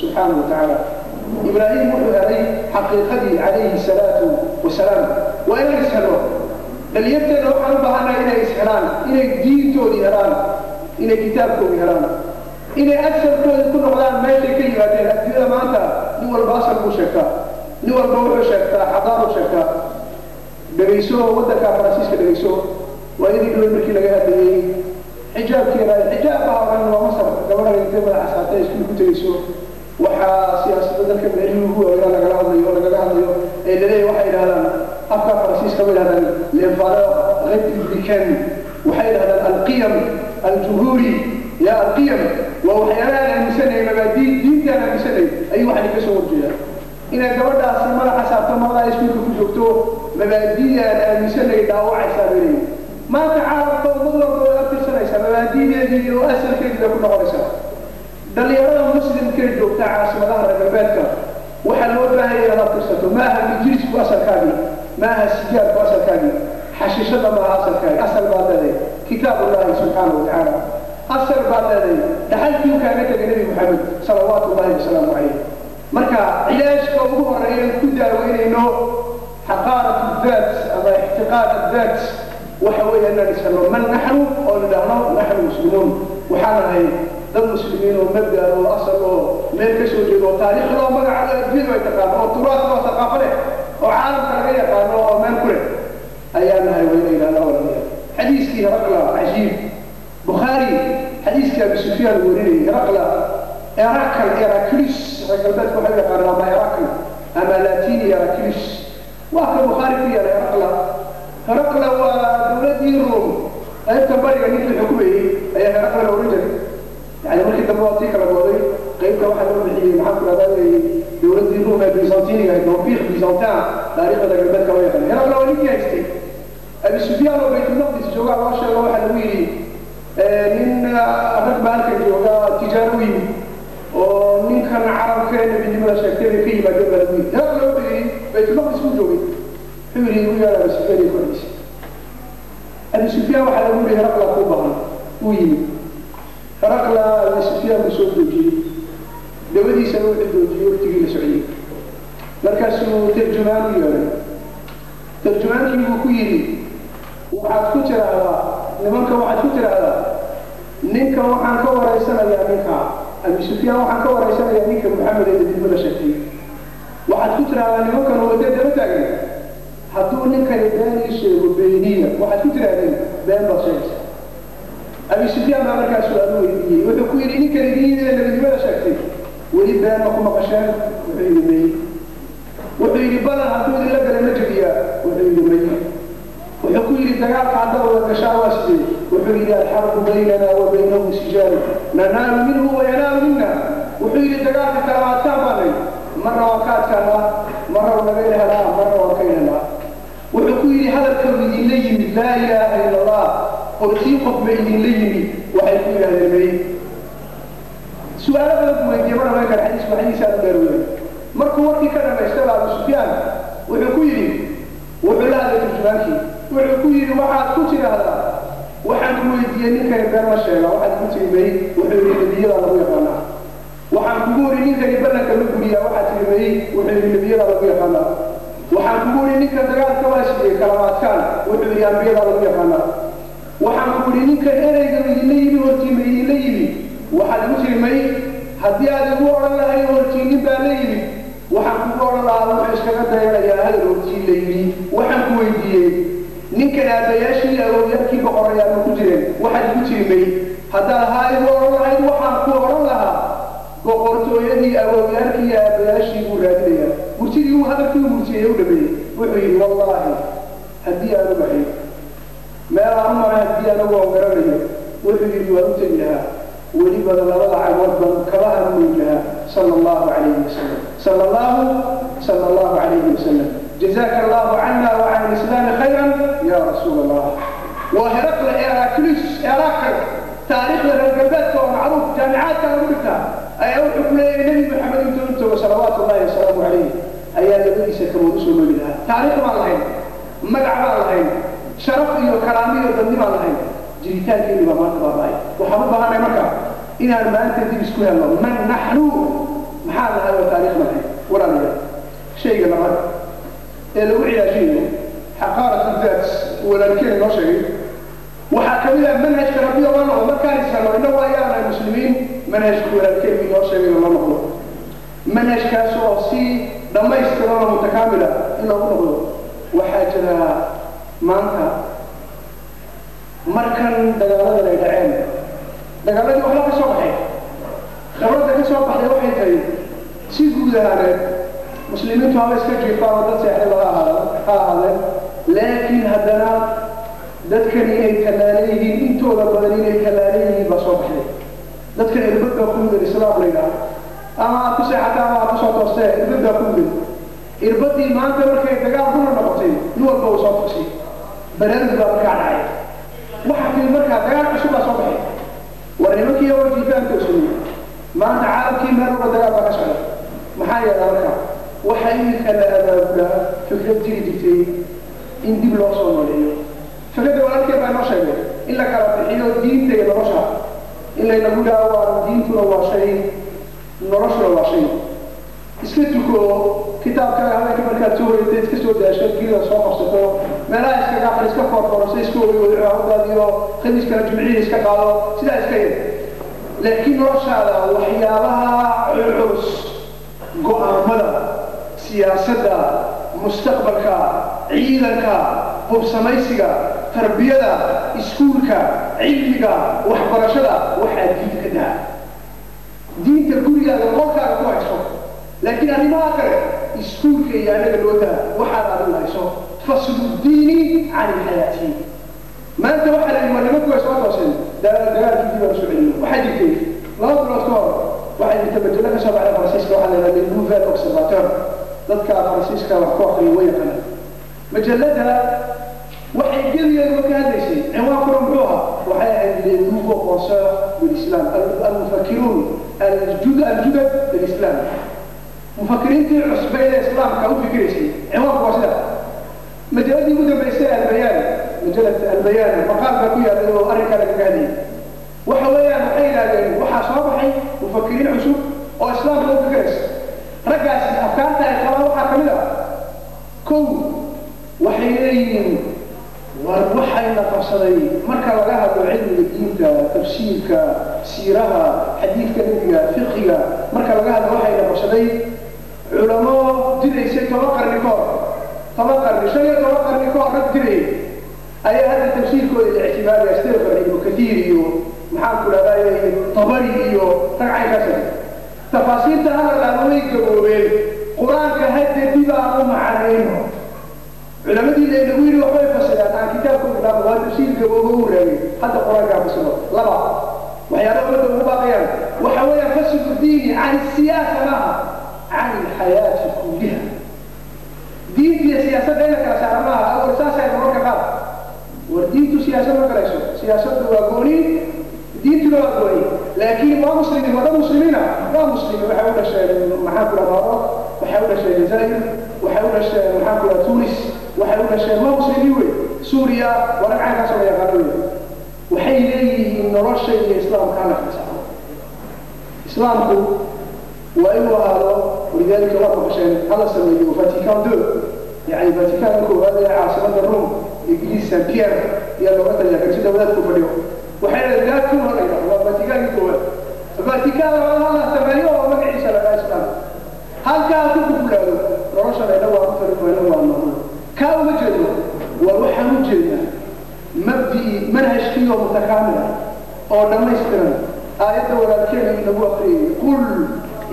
Speaker 3: سبحانه وتعالى إبراهيم وحي عليه حقيقتي عليه الصلاة والسلام وإن يسهلوه dhalinyarteena waxaan u baahannahay inay ishelaan inay diintoodii helaan inay kitaabkoodii helaan inay asalkoodii ku noqdaan meeshay ka yimaadeen adduunyada maanta nin walba asal buu sheegtaa nin walba wuxuu sheegtaa xadaaruu sheegtaa dhegayso waddanka faransiiska dhegayso waa idii dhawey markii laga hadlayey xijaabkeena xijaab baa oran waa masar gabadha intay madaxa saartay iskuul ku tegayso waxaa siyaasadda dalka meelihii ugu waaweynaa lagala hadlayo lagaga hadlayo ee laleeyahay waxay yidhahdaan afka faransiiska way yidhahdaan les valeurs républicaines waxay yidhahdaan alqiyam aljumhuuri ya alqiyam waa waxyaalahaan aaminsanayay mabaadii diintaan aaminsanayay ayuu waxani ka soo horjeedaa inay gabadhaasi madaxa saarto madaxa iskuulka ku joogto mabaadiidaan aaminsanayay dhaawacaysaa bay leeyihin maanta caalamka ummad walba way abtirsanaysaa mabaadiideedii iyo asalkeedii bay ku noqonaysaa dhalinyarada muslimkee joogta caasimadaha reer galbeedka waxaa loo baahan yahay inaad abtirsato maaha mijlisku asalkaagii maaha sijaarku asalkaagii xashiishada maaha asalkaagi asal baad leedahay kitaabullahi subxaanahu watacaala asal baad leedahay dhaxalkii kaaga tegay nebi maxamed salawaatu ullahi wasalaamu calayh marka cilaajka ugu horeeya ku daaweynayno xaqaarat daat ama ixtiqaar daat waxa weeye inaan ishelno man naxnu oo nidhaahno naxnu muslimuun waxaan ahay dad muslimiin oo mabda oo asal oo meel ka soo jeedo oo taariikh loo magacaabo adduunyadu ay taqaano oo turaas oo thaqaafo leh oo caalamka laga yaqaano oo meel ku leh ayaa nahay wayna yidhahdaa walaalayaal xadiiskii heraqla cajiib bukhaari xadiiskii abi sufyaan warinayay heraqla erakal eraklis reer galbeedka waxay u yaqaanaan ama erakl ama latini eraklis waa ka bukhaari ku yaala heraqla heraqla waa dowladdii ruum qaybta bariga ninkii xukumayey ayaa heraqla la oran jiray يعني markii dambe waa tii kala gooday qaybta waxaa loo bixiyey maxaa ku dhahdaa dowladdii ruum ee byzantiniga ahayd mawfiiq byzantin taariikhda galbeedka loo yaqaan heraqla waa ninkii haystay abi sufyaan oo baytulmaqdis joogaa loo sheego waxaa lagu yidhi nin rag baa halkan jooga tijaaro u yimid oo ninkan carabka ee nebinimada sheegtay bay ka yimaadeen baa lagu yidhi heraqla wuxuu yidhi baytulmaqdis buu joogay wuxuu yidhi igu yaala abi sufyaan iyo kooxdiisa abi sufyaan waxaa lagu yidhi heraqla kuu baahan uu yimid heraqla abi sufyaan buu soo joojiyey dabadiisana wuxuu joojiyey waqtigii la socday markaasuu tarjumaan u yeedhay tarjumaankii buu ku yidhi waxaad ku tiraahdaa nimanka waxaad ku tiraahdaa ninka waxaan ka waraysanayaa ninka abi sufyaan waxaan ka waraysanayaa ninka maxamed ee nebinimada sheegtay waxaad ku tiraahdaa nimankan wadee daba taagan hadduu ninkani been ii sheego beeniya waxaad ku tirahdeen been baad sheegaysaa abi sufyaan baa markaa su-aal u weydiiyey wuxuu ku yidhi ninkan idiin ee nebinimada sheegtay weli been ma ku maqasheen wuxuu yidhi may wuxuu yidhi balan hadduu idinla galay ma jebiyaa wuxuu yidhi may wuxuu ku yidhi dagaalka haddaad wada gashaa waa sidee wuxuu yidhi alxarbu baynana wa baynahu sijaalu nanaalu minhu wa yanaalu minna wuxuu yidhi dagaalka kala adkaan baanay marna waan ka adkaanaa marna waa naga helaa marna waan ka helaa wuxuu ku Laa ilaaha ila Allah, hortii qof ma idinla yimi? Waxay ku yidhahdeen may. Su-aalo badan buu weydiiyey, ma dhamayn kara xadiisku, xadiisaa u dheer weyn. Markuu warkii ka dhamaystay Abu Sufyaan wuxuu ku yidhi, wuxuu la hadlay turjumaankii, wuxuu ku yidhi: "Waxaad ku tidhaahdaa, waxaan ku weydiiyey ninkani been ma sheega? Waxaad ku tiri may." Wuxuu yidhi: "Nebiyadaa lagu yaqaanaa." "Waxaan kugu uri ninkani ballanka ma guriyaa? Waxaad tiri may." Wuxuu yidhi: "Nebiyadaa lagu yaqaanaa." "Waxaan kugu uri ninkan dagaalka waa siiyey kalamaadkaan?" Wuxuu yidhi: "Ambiyadaa lagu yaqaanaa." "Waxaan ku uri ninkan ereyga idinla yimi hortii ma idinla yimi? Waxaad igu tiri may. Haddii aad igu odhan lahay hortii nin baa la yimid, waxaan kugu odhan lahaa wuxuu iskaga dayanayaa hadal hortii la yidhi. Waxaan ku weydiiyey ninkan aabbayaashii awowyaalkii boqorayaa ma ku jireen? Waxaad igu tiri may. Haddaad haa igu odhan lahayd, waxaan ku odhan lahaa boqortooyadii awowyaalkii iyo aabbayaashii buu raadinayaa." Murtidii uu hadalkii u murtiyey u dhameeyey, wuxuu yidhi: "Wallaahi, haddii aan ogahay meel aan u maray, haddii anagu aan garanayo," wuxuu yidhi, "waan u tegi lahaa, welibada labada cagood baan kabahan u weyn lahaa." Sala Allahu calayhi wasalam, sala Allahu, sala Allahu calayhi wasalam. Jazaaka Allahu cana wa can alislaami khayran ya rasuul Allah. Waa Heraqle, Heraclius, Herakl. Taariikhda reer galbeedka oo macruuf, jaamicaadka lagu dhigtaa, ayaa wuxuu ku leeyahay Nebi Maxamed intuu u tago, salawaatu Llahi wasalaamu calayh, ayaa labadiisa kabood usoo nooli lahaa. Taariikh baan lahayn, magac baan lahayn, sharaf iyo karaamo iyo dadni baan lahayn. Jiritaankeenu baa maanta baaba'ay. Waxaan u baahanay marka inaan maanta dib isku helno: man naxnu? Maxaa nahay oo taariikh nahay? Walaalayaal, shayga labaad ee lagu cilaajinayo xaqaarat daat, walaalkeen noo sheegay, waxaa ka mid ah manhajka Rabbi oo loo noqdo. Markaan ishelno innagu ayaa nahay muslimiin, manhajka walaalkeen inoo sheegay oo loo noqdo, manhajkaas oo si dhammaystiran oo mutakaamila in loogu noqdo. Waxaa jira maanta, markan dagaaladan ay dhaceen, dagaaladii waxba ka soo baxay, khibradda ka soo baxday waxay tahay si guud ahaaneed muslimiintu haba iska jiifaan oo dad seexdaba ha ahaada ha ahaadeen, laakiin haddana dadkani inay tallaalan yihiin, intooda badan inay tallaalan yihiin baa soo baxday. Dadkan irbad baa ku mudan Islaam la yidhaha, ama aad ku seexata ama aad kusoo toostee, irbad baa ku mudan. Irbadii maanta markay dagaal kuna noqotay, nin walba uu soo togsay, baraarug baa markaa dhacay. Waxaa timid markaa dagaal cusub baa soo baxay. War nimankii oo jiifaan toosayey, maanta caalamkii meel walba dagaal baa ka socda. Maxaa yeelaa markaa waxaa iminka la abaabulaa fikrad jiri jirtay in dib loo soo nooleeyo. Fikradda walaalkeen baa noo sheegay in la kala bixiyo diinta iyo nolosha, in laynagu yidhaaho waa diintuna waa shay, noloshuna waa shay. Iska tuko kitaabkaaga habeenka markaad soo hoyatay, iska soo daasho, guriga soo qabsato, meelaha iskaga aqri, iska foorfoorso, iska oyo cibaadadaada iyo khamiiskana jimcihii iska qaado, sidaa iska yar. Laakiin noloshaada waxyaabaha culculus, go-aamada siyaasadda, mustaqbalka, ciidanka, hubsamaysiga, tarbiyada, iskuulka, cilmiga, waxbarashada, waxaa diinta ka daa. Diinta gurigaaga, qolkaaga ku hayso, laakiin arrimaha kale iskuulka iyo annaga loo daa. Waxaad adigu hayso, faslu diini can ilxayaati. Maanta waxaa la yidhi waa nimanku way soo tooseen, dagaalkii dib aan soo celino. Waxaa jirtay 2 bilood ka hor, waxaa jirta majallo ka soo baxday Faransiiska, waxaa la yidhahda Nouvel Observateur. Dadka Faransiiska wax ku akriya way yaqaanaan. Majalada waxay gebigeeduba ka hadlaysay, cinwaankuna muxuu ahaa? Waxay ahayd "Les nouveaux penseurs de l'islam", almufakiruun aljudad lilislam, mufakiriintii cusbayd ee islaamka u fikiraysay. Cinwaanku waa sida. Majaladii ugu dambaysay Albayaan, majalad Albayaan, maqaal baa ku yaalay oo arrinkaa lagaga hadlayay. Waxa weeyaan waxay yidhahdeen waxaa soo baxay mufakiriin cusub oo islaamka u fikiraysa. Raggaasi afkaarta ay qabaan waxaa ka mid ah: kow, waxay leeyihiin war waxayna qabsaday marka laga hadlo cilmiga diinta, tafsiirka, siiraha, xadiidka nebiga, fiqiga, marka laga hadlo waxayna qabsaday culamo jiraysay 10 qarni ka hor, 10 qarni, 15 qarni ka hor rag jirayay ayaa hadda tafsiirkooda la ictimaadaya, sida kale Ibnu Kathiir iyo maxaan ku dhahday Tabari iyo rag caynkaas. Tafaasiirta hadal way gaboobeen, Qur-aanka hadda dib aan u macanayno. Culamadii laynagu yidhi waxbay fasiraan aan kitaabka u dhaafo, waa tafsiir gaboobo u raagay, hadda Qur-aankaa fasiro. Laba, waxyaalaha ummadda ugu baaqayaan waxa weeyaan faslu diini can siyaasa maaha, can alxayaati kulliha. Diinta iyo siyaasadda in la kala saara maaha. Awal saasay mararka qaar Siyaasad ma galayso, siyaasaddu waa gooni, diintuna waa gooni, laakiin waa muslimiin, waa dad muslimiina, waa muslimiin. Waxay u dhasheen, maxaan ku dhaha, Maroc, waxay u dhasheen Jazaa'ir, waxay u dhasheen, maxaan ku dhaha, Tunis, waxay u dhasheen, waa muslimiin wey, Suuriya, waa rag caynkaasoo la yaqaano wey. Waxay leeyihiin nolosha iyo islaamka hala kala saaro. Islaamku waa inuu ahaado, walidaalika waa maqasheen hala sameeyo Vatican II, yani Vaticanka koowaad ee caasimada Rome, Ingiriis, Saint Pierre ayaa looga taliyaa, karsida wadaadku fadhiyo. Waxay leedahay daadku la yidhahdo waa Vaticankii koowaad. Vatican labaad hala sameeyo oo magaciisa la dhaha islaam, halkaa ku kufulaado noloshana inagu aan ku talin wayno, waa maamulo. Kaa uma jeedno, waa waxaan u jeednaa mabdi'ii manhajkii oo mutakaamil ah oo dhammaystiran. Aayadda walaalkeena inagu akriyay: qul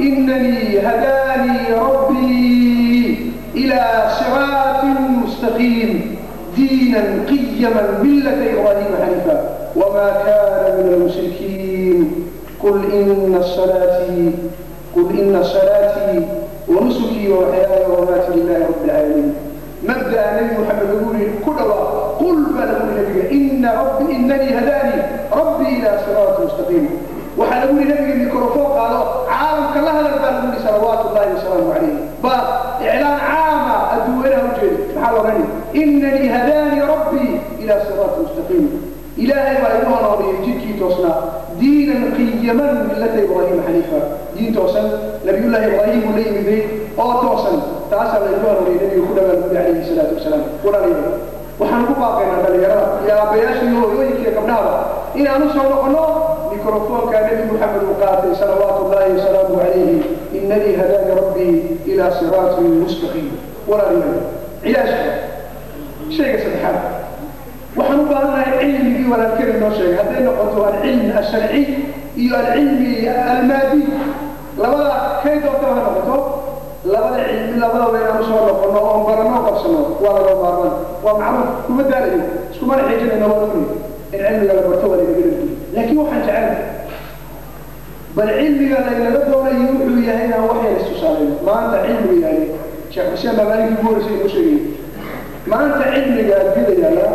Speaker 3: inanii hadaanii rabbii ilaa siraatin mustaqiim diinan qiyaman millata Ibraahiima xaniifa wamaa kana min almushrikiin. Qul ina salaatii ونسكي ومحياي ومماتي لله رب العالمين. مبدأ النبي محمد يقول كل قل بلغ النبي إن ربي إنني هداني ربي إلى صراط مستقيم. وحنقول النبي الميكروفون قالوا عالم كلها للبلغ صلوات الله وسلامه عليه، بس إعلان عام أدوينه وجهي محل غني: إنني هداني ربي إلى صراط مستقيم. إلهي وأيها ربي جدك توصنا دينا قيما ملة إبراهيم حنيفا، دين توصل نبي الله إبراهيم ولي بي أو توصل تعسى لأيها ربي نبي خدم عليه الصلاة والسلام. ولا waxaan ku baaqaynaa dhalinyarada iyo aabbayaasha iyo hooyooyinka iyo gabdhahaba inaan u soo noqono mikrofoonka Nebi Muxamed uu qaatay salawaatu ullahi wasalaamuhu calayhi: inanii hadaani rabbii ilaa siraatin mustaqiim. Walaalayaal, cilaajka shayga saddexaad, waxaan u baahannahay cilmigii walaalkeen inoo sheegay, hadday noqoto alcilmi alsharci iyo alcilmi almaadi, labada kay doontaba ha noqoto, labada cilmi labadaba inaan usoo noqono oon barano qabsano waa laga maarmaan, waa macruuf. Kuma daalayo, iskumana xiijinayno, waan ogni in cilmiga la barto waa laynaga dhargiyo, laakiin waxaan jecelnahay bal cilmiga laynaga doonayo wuxuu yahay inaan wax yar istusaalayno. Maanta cilmiga yahay, Sheekh Xuseen baa maalinkii ugu horreysay inoo sheegayay, maanta cilmiga adduunyada yaalla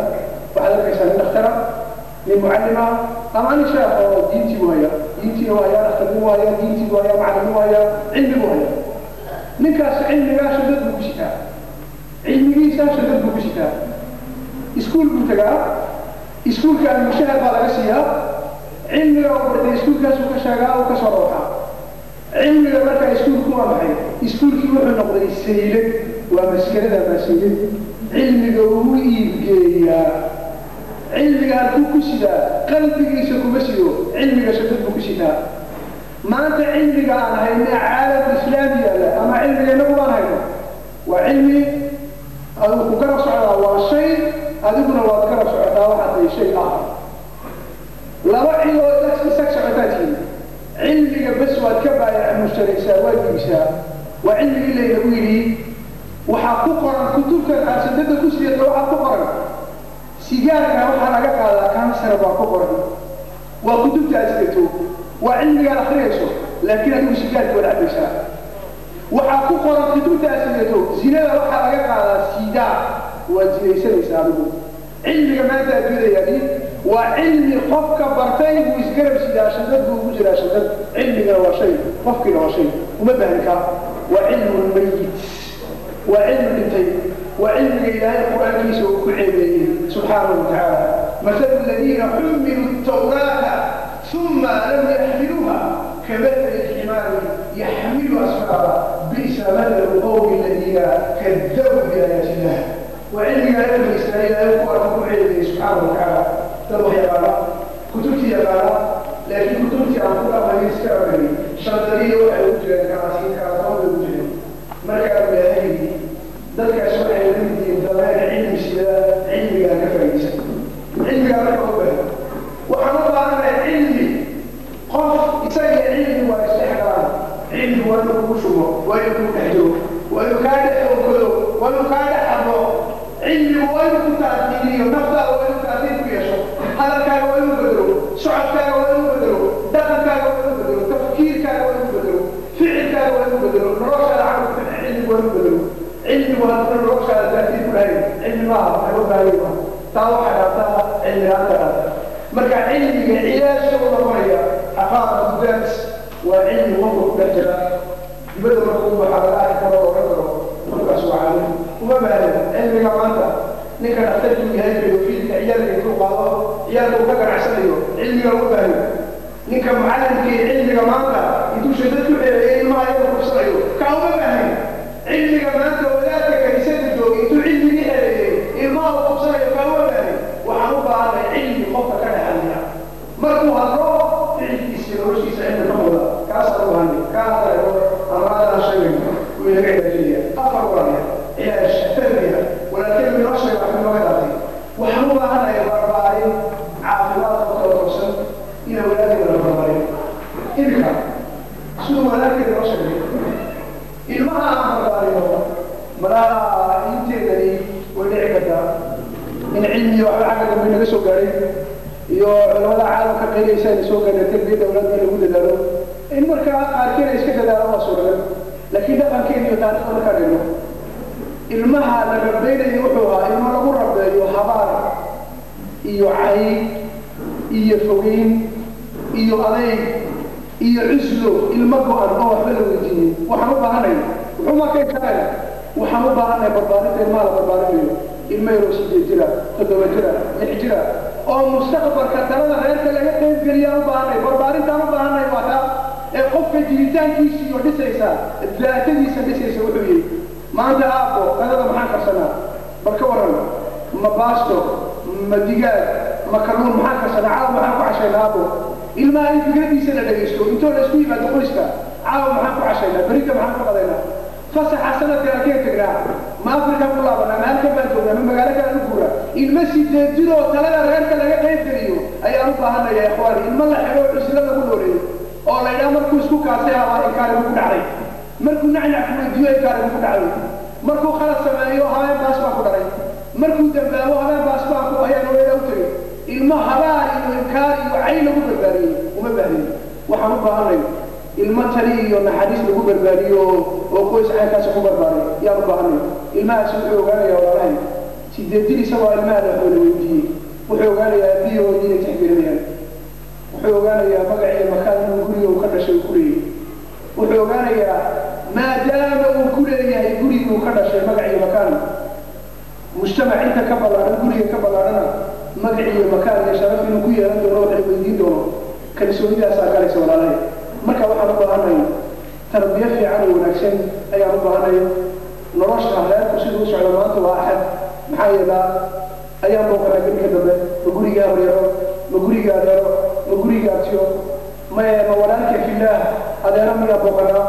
Speaker 3: waxaad arkaysaa nin dhakhtara, nin mucallima, ama nin sheekh oo diintii buu hayaa, diintiina waa hayaa, dhakhtarnimo hayaa, diintii buu hayaa, macallimuu hayaa, cilmi buu hayaa. Ninkaas cilmigaa shadad buu ku sitaa, cilmigiisaa shadad buu ku sitaa. Iskuul buu tagaa, iskuulkaan mushahar baa laga siiyaa. Cilmiga uu bartay iskuulkaasuu ka sheegaa oo ka soo rawxaa cilmiga. Markaa iskuulku waa maxay? Iskuulkii wuxuu noqday saylad, waa maskarada, maa saylad cilmiga uu iibgeeyaa. Cilmiga halkuu ku sidaa? Qalbigiisa kuma sido cilmiga, shadad buu ku sitaa. Maanta cilmiga aan hayno caalamka islaami yaalla ama cilmiga inagu baan hayno waa cilmi adigu ku garab socdaa, waa shay adiguna waad garab socotaa, waxaad tahay shay ah, laba cidoo isag socotaa tihiin. Cilmiga bes waad ka baayac mushtaraysaa, waad iibsaa. Waa cilmigii laynagu yidhi waxaa ku qoran kutubtan aasadada ku siiyata, waxaa ku qoran sigaarka waxaa laga qaadaa kansar baa ku qoran. Waa kutubta aad sidato, waa cilmigaad akhriyayso, laakiin adigu sigaarka waad cabaysaa. Waxaa ku qoran kutubta aad sidato zinada waxaa laga qaadaa sidaa, waad zinaysanaysaa adigu. Cilmiga maanta adduunyada yaali waa cilmi qofka bartay buu isgarab sidaa, shadad buu ugu jiraa shadad. Cilmigana waa shay, qofkiina waa shay, uma baahni kaa. Waa cilmu mayit, waa cilmi dhintay, waa cilmiga Ilaahay qur-aankiisa uu ku ceebeeyey subxaanahu watacaala: mathalu aladiina xumiluu tawraata uma lam yaxmiluuha kamathali lximaari yaxmilu asfaara bi'sa mathalu qawmi aladiina kadabuu biaayaati illah. Waa cilmiga reer bani Israa'iil Ilaahay qur-aanka ku ceebeeyey subxaanahu watacaala. Dad wax yaqaana, kutubtii yaqaana, laakiin kutubtii aan ku dhaqmayn, iska aqriyay, shandadiya waxay ugu jireen karaasiin, karaatoon bay ugu jireen. Markaa Ilaahay yidhi dadkaas waxay la mid yihiin dameer cilmi sida, cilmigaa ka faa'iidaysan. Cilmigaa marka u baahan, waxaan u baahanahay cilmi qof isaga cilmi waa isdhexgalaan. Cilmi waa inuu kugu shubo, waa inuu kugu dhex jiro, waa inuu kaa dhex onkado, waa inuu kaa dhex hadlo. Cilmigu waa inuu ku taatiiriyo naftaada, waa inuu taatiir ku yeesho. Hadalkaaga waa inuu bedelo, socodkaaga waa inuu bedelo, dhaqankaaga waa inuu bedelo, tafkiirkaaga waa inuu bedelo, ficilkaaga waa inuu bedelo, noloshaada camalka cilmigu waa inuu bedelo. Cilmigu hadduna noloshaada taatiir ku lahayn cilmi maaha, waxay u baahan maaha. Taa waxaa dhaataa cilmigaanta dhaata. Marka cilmiga cilaajka u noqonaya xaqaaqatu daat waa cilmi qofka ku dhex jira. Dibadda markuu waxaa laga arki karo oo oran karo qofkaas waa caalim. Uma baahna cilmiga maanta ninka dhakhtarkii yahay pedofiilka ciyaalka intuu qaado ciyaalka uu ka ganacsanayo, cilmiga uma baahna. Ninka mucallimkii cilmiga maanta intuu shadad ku xereeyay ilmaha iyaga kufsanayo, kaa uma baahna cilmiga. Maanta wadaadka kaniisada joogay intuu cilmigii xereeyay ilmaha uu kufsanayo, kaa uma baahna. Waxaan u baahanay cilmi qofka ka dhexaliya, markuu hadlo ficilkiisa iyo noloshiisa cilmi ka muuqda, kaasaan u baahanay. Kaa hadda amraadaan sheegayno wuu inaga cilaajinaya. Afar walaalayaal, cilaaj tarbiya walaalkeen inoo sheega wax inooga dhaatay. Waxaan u baahanahay barbaarin caafimaad qabta oo toosan ina walaalkeena la barbaariyo. Imika siduu walaalkeena inoo sheegay, ilmaha aan barbaarino malaha inteedani way dhici kartaa in cilmiga waxba xagga dambe naga soo gaadhay iyo culamada caalamka qayleysa ayna soo gaadhay tarbiyadda awlaadda in lagu dadaalo, in markaa qaarkeena iska dadaalo waa suuragal. Laakiin dhaqankeena iyo taariikhda markaan dhigno, ilmaha la rabeynayo wuxuu ahaa ilmo lagu rabeeyo habaar iyo cayb iyo fogeyn iyo adeyg iyo cuslo, ilmo go-an oo waxba la weydiiyey. Waxaan u baahanay wuxuu markay karaya, waxaan u baahanay barbaarinta ilmaha la barbaarinayo, ilmo yaroo 8 jira, 7 jira, 6 jira oo mustaqbalka talada reerka laga qaybgeliyaan u baahanay. Barbaarintaan u baahanay waa taa ee qofka jiritaankiisa iyo dhisaysa daatadiisa dhisaysa. Wuxuu yidhi maanta aabbo, qadada maxaan karsanaa? Bal ka waran, ma baasto, ma digaag, ma kalluun, maxaan karsanaa caawa? Maxaan ku cashaynaa, aabbo? Ilmaha in fikradiisa la dhegaysto intoo la isku yimaado qoyska: caawa maxaan ku cashaynaa? Berita maxaan ku qadaynaa? Fasaxa sanadkan halkeen tagnaa? Ma Afrika ku laabanaa, ma halkan baan joognaa, ma magaalo kale u guuraa? Ilmo 8 jir oo talada reerka laga qayb geliyo ayaan u baahanaya, ikhwaani. Ilmo la xidho cuslo lagu nooleeyo oo la yidhaha markuu isku kaasay habaa inkaarigu ku dhacday, markuu nacnac ku weydiiyo inkaarigu ku dhacday, markuu khalad sameeyo habeen baas baa ku dhalay, markuu dambaabo habeen baas baa ku ayaan hooyada u tegay. Ilmo habaar iyo inkaar iyo cay lagu barbaariyey uma baahniyo. Waxaan u baahanay ilmo tali iyo naxariis lagu barbaariyo oo qoys caynkaasi ku barbaaray yaan u baahanay. Ilmahaasi wuxuu ogaanayaa, walaalahay, 8 jir isagoo ilmaha la xoola weydiiyey, wuxuu ogaanayaa aabbihi hooyadii inay tixgelinayaan, wuxuu ogaanayaa magac iyo makaan inuu guriga uu ka dhashay uu ku leeyahay, wuxuu ogaanayaa maadaama uu ku leeyahay gurigii uu ka dhashay magac iyo makaan, mujtamac inta ka ballaadhan guriga ka ballaadhana magac iyo makaan iyo sharaf inuu ku yeelan doono, wax la weydiin doono. Kalsoonidaasaa galaysa, walaalahay. Marka waxaan u baahanay tarbiyo fiican oo wanaagsan ayaan u baahanay. Nolosha reerku siduu u socdo maanta waa axad, maxaa yeelaa ayaan booqanaa gelinka dambe, ma gurigaa horyaro, ma guriga adeero, ma guriga abtiyo, maye ma walaalka fillaah adeero miyaa booqanaa?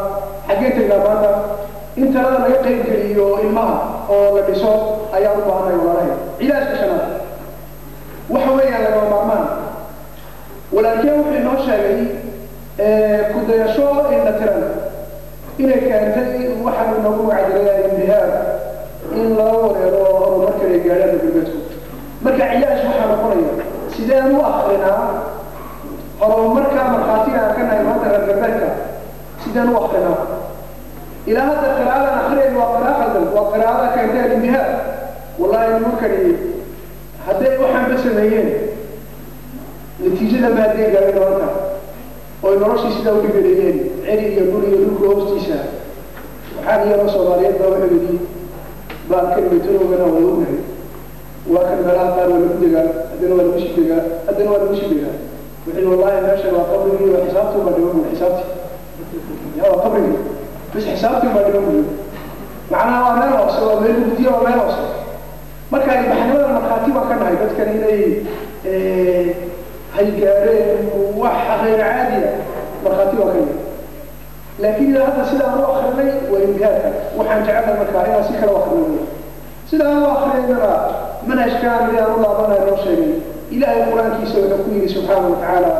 Speaker 3: Xaggee tagnaa maanta? In talada laga qayb geliyo ilmaha oo la dhiso ayaan u baahanay, walaalahay. Cilaajka shanaad waxa weeyaan lagama maarmaan. Walaalkeen wuxuu inoo sheegay ku dayasho indha tiran inay keentay waxaan inoogu magac diray inbihaar, in lala wareero horumarkan ay gaadhaan reer galbeedku. Marka cilaash waxaa noqonaya sideen u akrinaa horumarka markhaatiga aan ka nahay maanta reer galbeedka? Sideen u akrinaa? Ilaa hadda qiraa'adan akriyayn waa qira'a qaldan, waa qiraa'ada keentay alinbihaar. Wallahi nimankani hadday waxaanba sameeyeen, natiijada ma hadday gaadheen maanta oy noloshii sidaa u dhibeleeyeen ceri iyo dhul iyo dhulka hoostiisa. Waxaan iyadoo Soomaaliyeed baa wuxuu yidhi baalkan metrogana waa ognahay, waa kan meelaha qaar waa lagu degaa, haddana waa lagu sii degaa, haddana waa lagu sii degaa. Wuxuu wallahi meeshan waa qabrigii, waa xisaabtii baa dhiman buuri, xisaabtii ya waa qabrigii bas, xisaabtii baa dhiman buuri. Macnaha waa meel hoose, waa meel mugdiya, waa meel hoose. Marka ilbaxnimada markhaati baan ka nahay dadkan inay hay gaadheen wax khayr caadiya, markhaati baan ka nahay. Laakiin ilaa hadda sidaan u akrinay waa imbihaarka. Waxaan jecelnahay markaa inaan si kale u akrinay. Sidaan u akrinaynana manhajkaan inaan u laabanayo noo sheegay Ilaahay Qur-aankiisa. Wuxuu ku yidhi subxaana wa tacaala,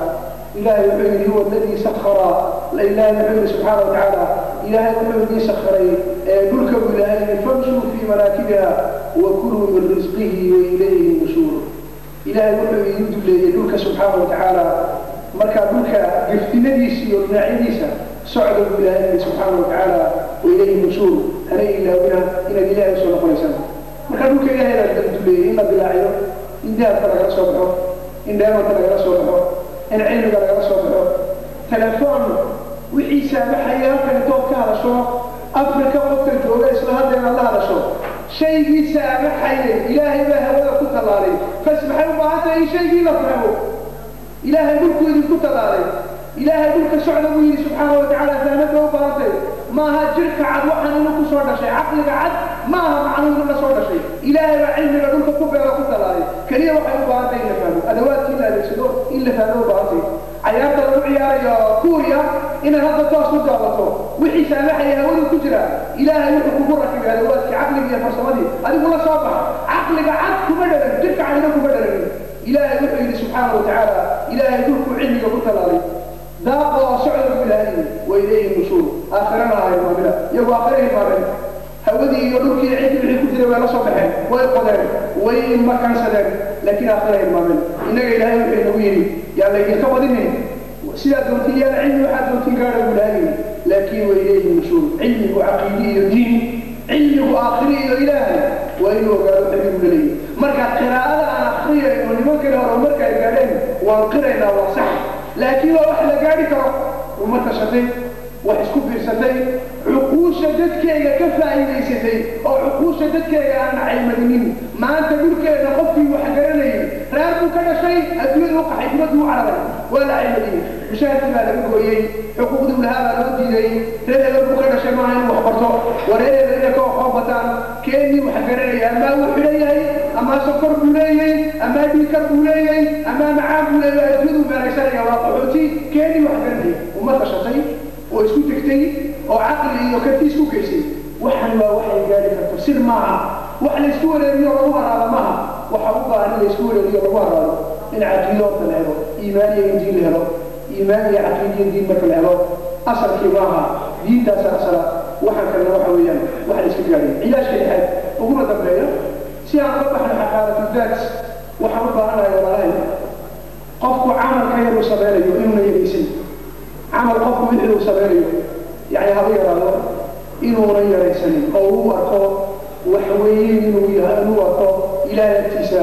Speaker 3: Ilaahay wuxuu yidhi huwa aladii sakhara, Ilaahay wuxuu yidhi subxaana wa tacaala, Ilaahay wuxuu idiin sakharay dhulka buu Ilaahay yidhi, famshuu fii manaakibiha wa kuluu min risqihi wa ilayhi nushuur. Ilaahay wuxuu idin duleeyey dhulka subxaana wa tacaala, markaa dhulka geftinadiisa iyo dhinacyadiisa socda buu Ilaahay yidhi subxaana wa tacaala, wa ilayhi nushuur, hana ilaawina inaad Ilaahay usoo noqonaysaan. Marka dhulka Ilaahay baa duleeyey in la dilaaciyo. In dahabka lagala soo baxo, in dheemanka lagala soo baxo, in cilmiga lagala soo baxo. Telefoon wixii saamaxaya halkan intood ka hadasho Afrika qofka jooga isla hadda inaad la hadasho, shaygii saamaxayay Ilaahay baa hawada ku tallaalay. Bas maxay u baahan tahay? In shaygii la fahmo. Ilaahay dhulku idinku tallaalay, Ilaahay dhulka socda buu yidhi subxaana wa tacaala. Fahmad bay u baahantay. Maaha jirka cad waxaan inuu ku soo dhashay, caqliga cad maaha macnuhu inuu la soo dhashay. Ilaahay baa cilmiga dhulka ku beero, ku tallaalay. Keliya waxay u baahantay in la fahmo, adawaadkii la adeegsado in la fahmo u baahantay. Cayaarta lagu ciyaarayo Kuuriya inaad hadda toos u daawato, wixii saamaxaya hawadu ku jira. Ilaahay wuxuu kugu rakibay adawaadkii caqliga iyo farsamadii, adigu la soo baxa. Caqliga cad kuma dhalan, jirka cadina kuma dhalanin. Ilaahay wuxuu yidhi subxaana wa tacaala, Ilaahay dhulkuu cilmiga ku tallaalay, daaqa oo socda buu Ilaahay yidhi. Wa ilayhi nushuur. Aakhirana ha hilmaamina. Iyagu aakhira hilmaameen, hawadii iyo dhulkii ciddii wixii ku jiray way la soo baxeen, way qodeen, way makansadeen, laakiin aakhira hilmaameen. Innaga Ilaahay wuxuu inagu yidhi, yaa laydinka badinin, sidaa doontiin yaala, cilmi waxaa doontiin gaadha buu Ilaahay yidhi, laakiin wa ilayhi nushuur. Cilmigu caqiidi iyo diin, cilmigu aakhiri iyo Ilaahay waa inuu ogaado xilmigu laleeyahy. Marka qiraa'ada aan akriyayno, nimankani horumarka ay gaadheen waan qiraynaa, waa sax, laakiin waa wax la gaadhi karo. Uma tashatay, wax isku biirsatay, cuquusha dadkeega ka faa'iidaysatay, oo cuquusha dadkeega aan caymadinin. Maanta dhulkeena qofkii wax garanayay reer buu ka dhashay, adduunyada u qaxay, dibaddu u cararay, waa la caymadiyey, mushaharkii baa laga gooyey, xuquuqdii uu lahaa baa loo diiday. Reer hebel buu ka dhashay, maaha inuu wax barto. Waa reer hebel inay ka aqoon bataan. Keenii wax garanaya amaa uu xidhan yahay, amaa sokor buu leeyey, amaa dhiikar buu leeyey, amaa macaan buu leeyay, adduunyadu meeraysanaya, waa qaxooti. Keenii wax garanaya, uma tashatay oo isku tegtay oo caqli iyo karti isku geysay. Waxan waa waxay gaari karto, sir maaha. Wax la isku wareeriyo lagu haraado maaha. Waxa u baahan in la isku wareeriyo lagu haraado in caqiido horta la helo, iimaan iyo injiil la helo. Iimaan iyo caqiidiyo diin marka la helo, asalkii maaha, diintaasa asala. Waxaan kalena waxa weeyaan wax la iska gaadhay. Cilaajka lixaad uguna dambeeya, si aan uga baxno xaqaaratu daat, waxaan u baahanahay walaalahay, qofku camalka yar uu sameynayo inuuna yaraysan. Camal qofku wixii uu sameynayo, yani haba yaraado, inuunan yaraysanin oo uu arko wax weyn inuu yahay, inuu arko Ilaahay agtiisa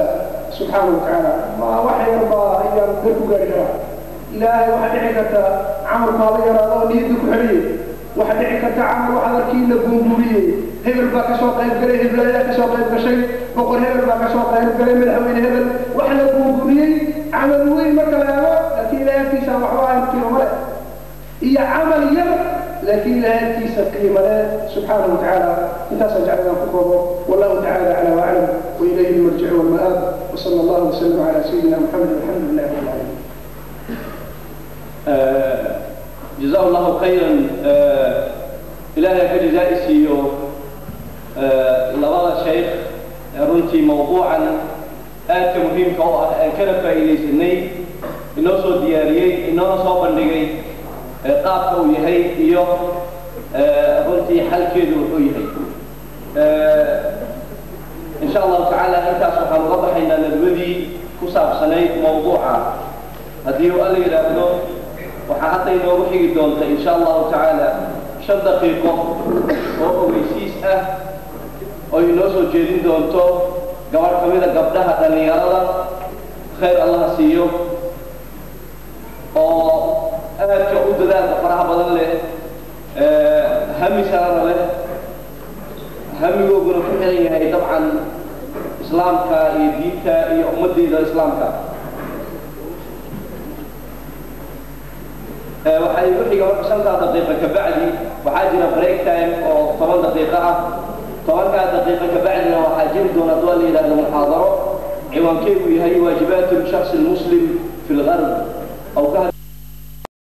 Speaker 3: subxaana wa tacaala. Ma wax yar baa ayaan gar ku gaari karaa Ilaahay? Waxaa dhici karta camalku haba yaraado oo niyadda ku xidhayay. Waxaa dhici karta camal waxaad arkii la buunbuuriyey, hebel baa kasoo qayb galay, hebel ayaa kasoo qayb gashay, boqor hebel baa kasoo qayb galay, madaxweyne hebel, wax la buunbuuriyey, camal weyn marka la eego, laakiin Ilahay agtiisa waxba ahayn, qiimo male, iyo camal yar laakiin Ilahay agtiisa qiimo leh subxaanahu wa tacaala. Intaasaan jeclaan ku koobo. Wallahu tacala aclaa waclam, وإليه المرجع والمآب، وصلى الله وسلم على سيدنا محمد، والحمد لله رب العالمين.
Speaker 1: جزاه الله خيرا. Ilaahay ka jazaa-isiiyo labada sheekh runtii mawduucan aadka muhiimka u ah aan kana faa'iidaysanay, inoo soo diyaariyey, inoona soo bandhigay qaabka uu yahay iyo runtii xalkeedu wuxuu yahay. In sha Allahu tacaala intaas waxaan uga baxaynaa nadwadii ku saabsanayd mawduuca. Haddii uu Alla yidhaahdo, waxaa hadda inoogu xigi doonta in sha Allahu tacaala 5 daqiiqo oo ogeysiis ah oo inoo soo jeedin doonto gabadh ka mida gabdhaha dhallinyarada, khayr Allaha siiyo, oo aadka u dadaalka faraha badan leh, hami sarana leh, hamigooguna ku xiran yahay dabcan islaamka iyo diinta iyo ummaddeeda islaamka. Waxaa igu xiga marka 5-taa daqiiqa kabacdi waxaa jira break time oo 10 daqiiqo ah. 10-kaa daqiiqo kabacdina waxaa jiri doona, hadduu la yidhahdo, muxaadaro ciwaankeegu yahay waajibaat shaksi lmuslim fi lgarb.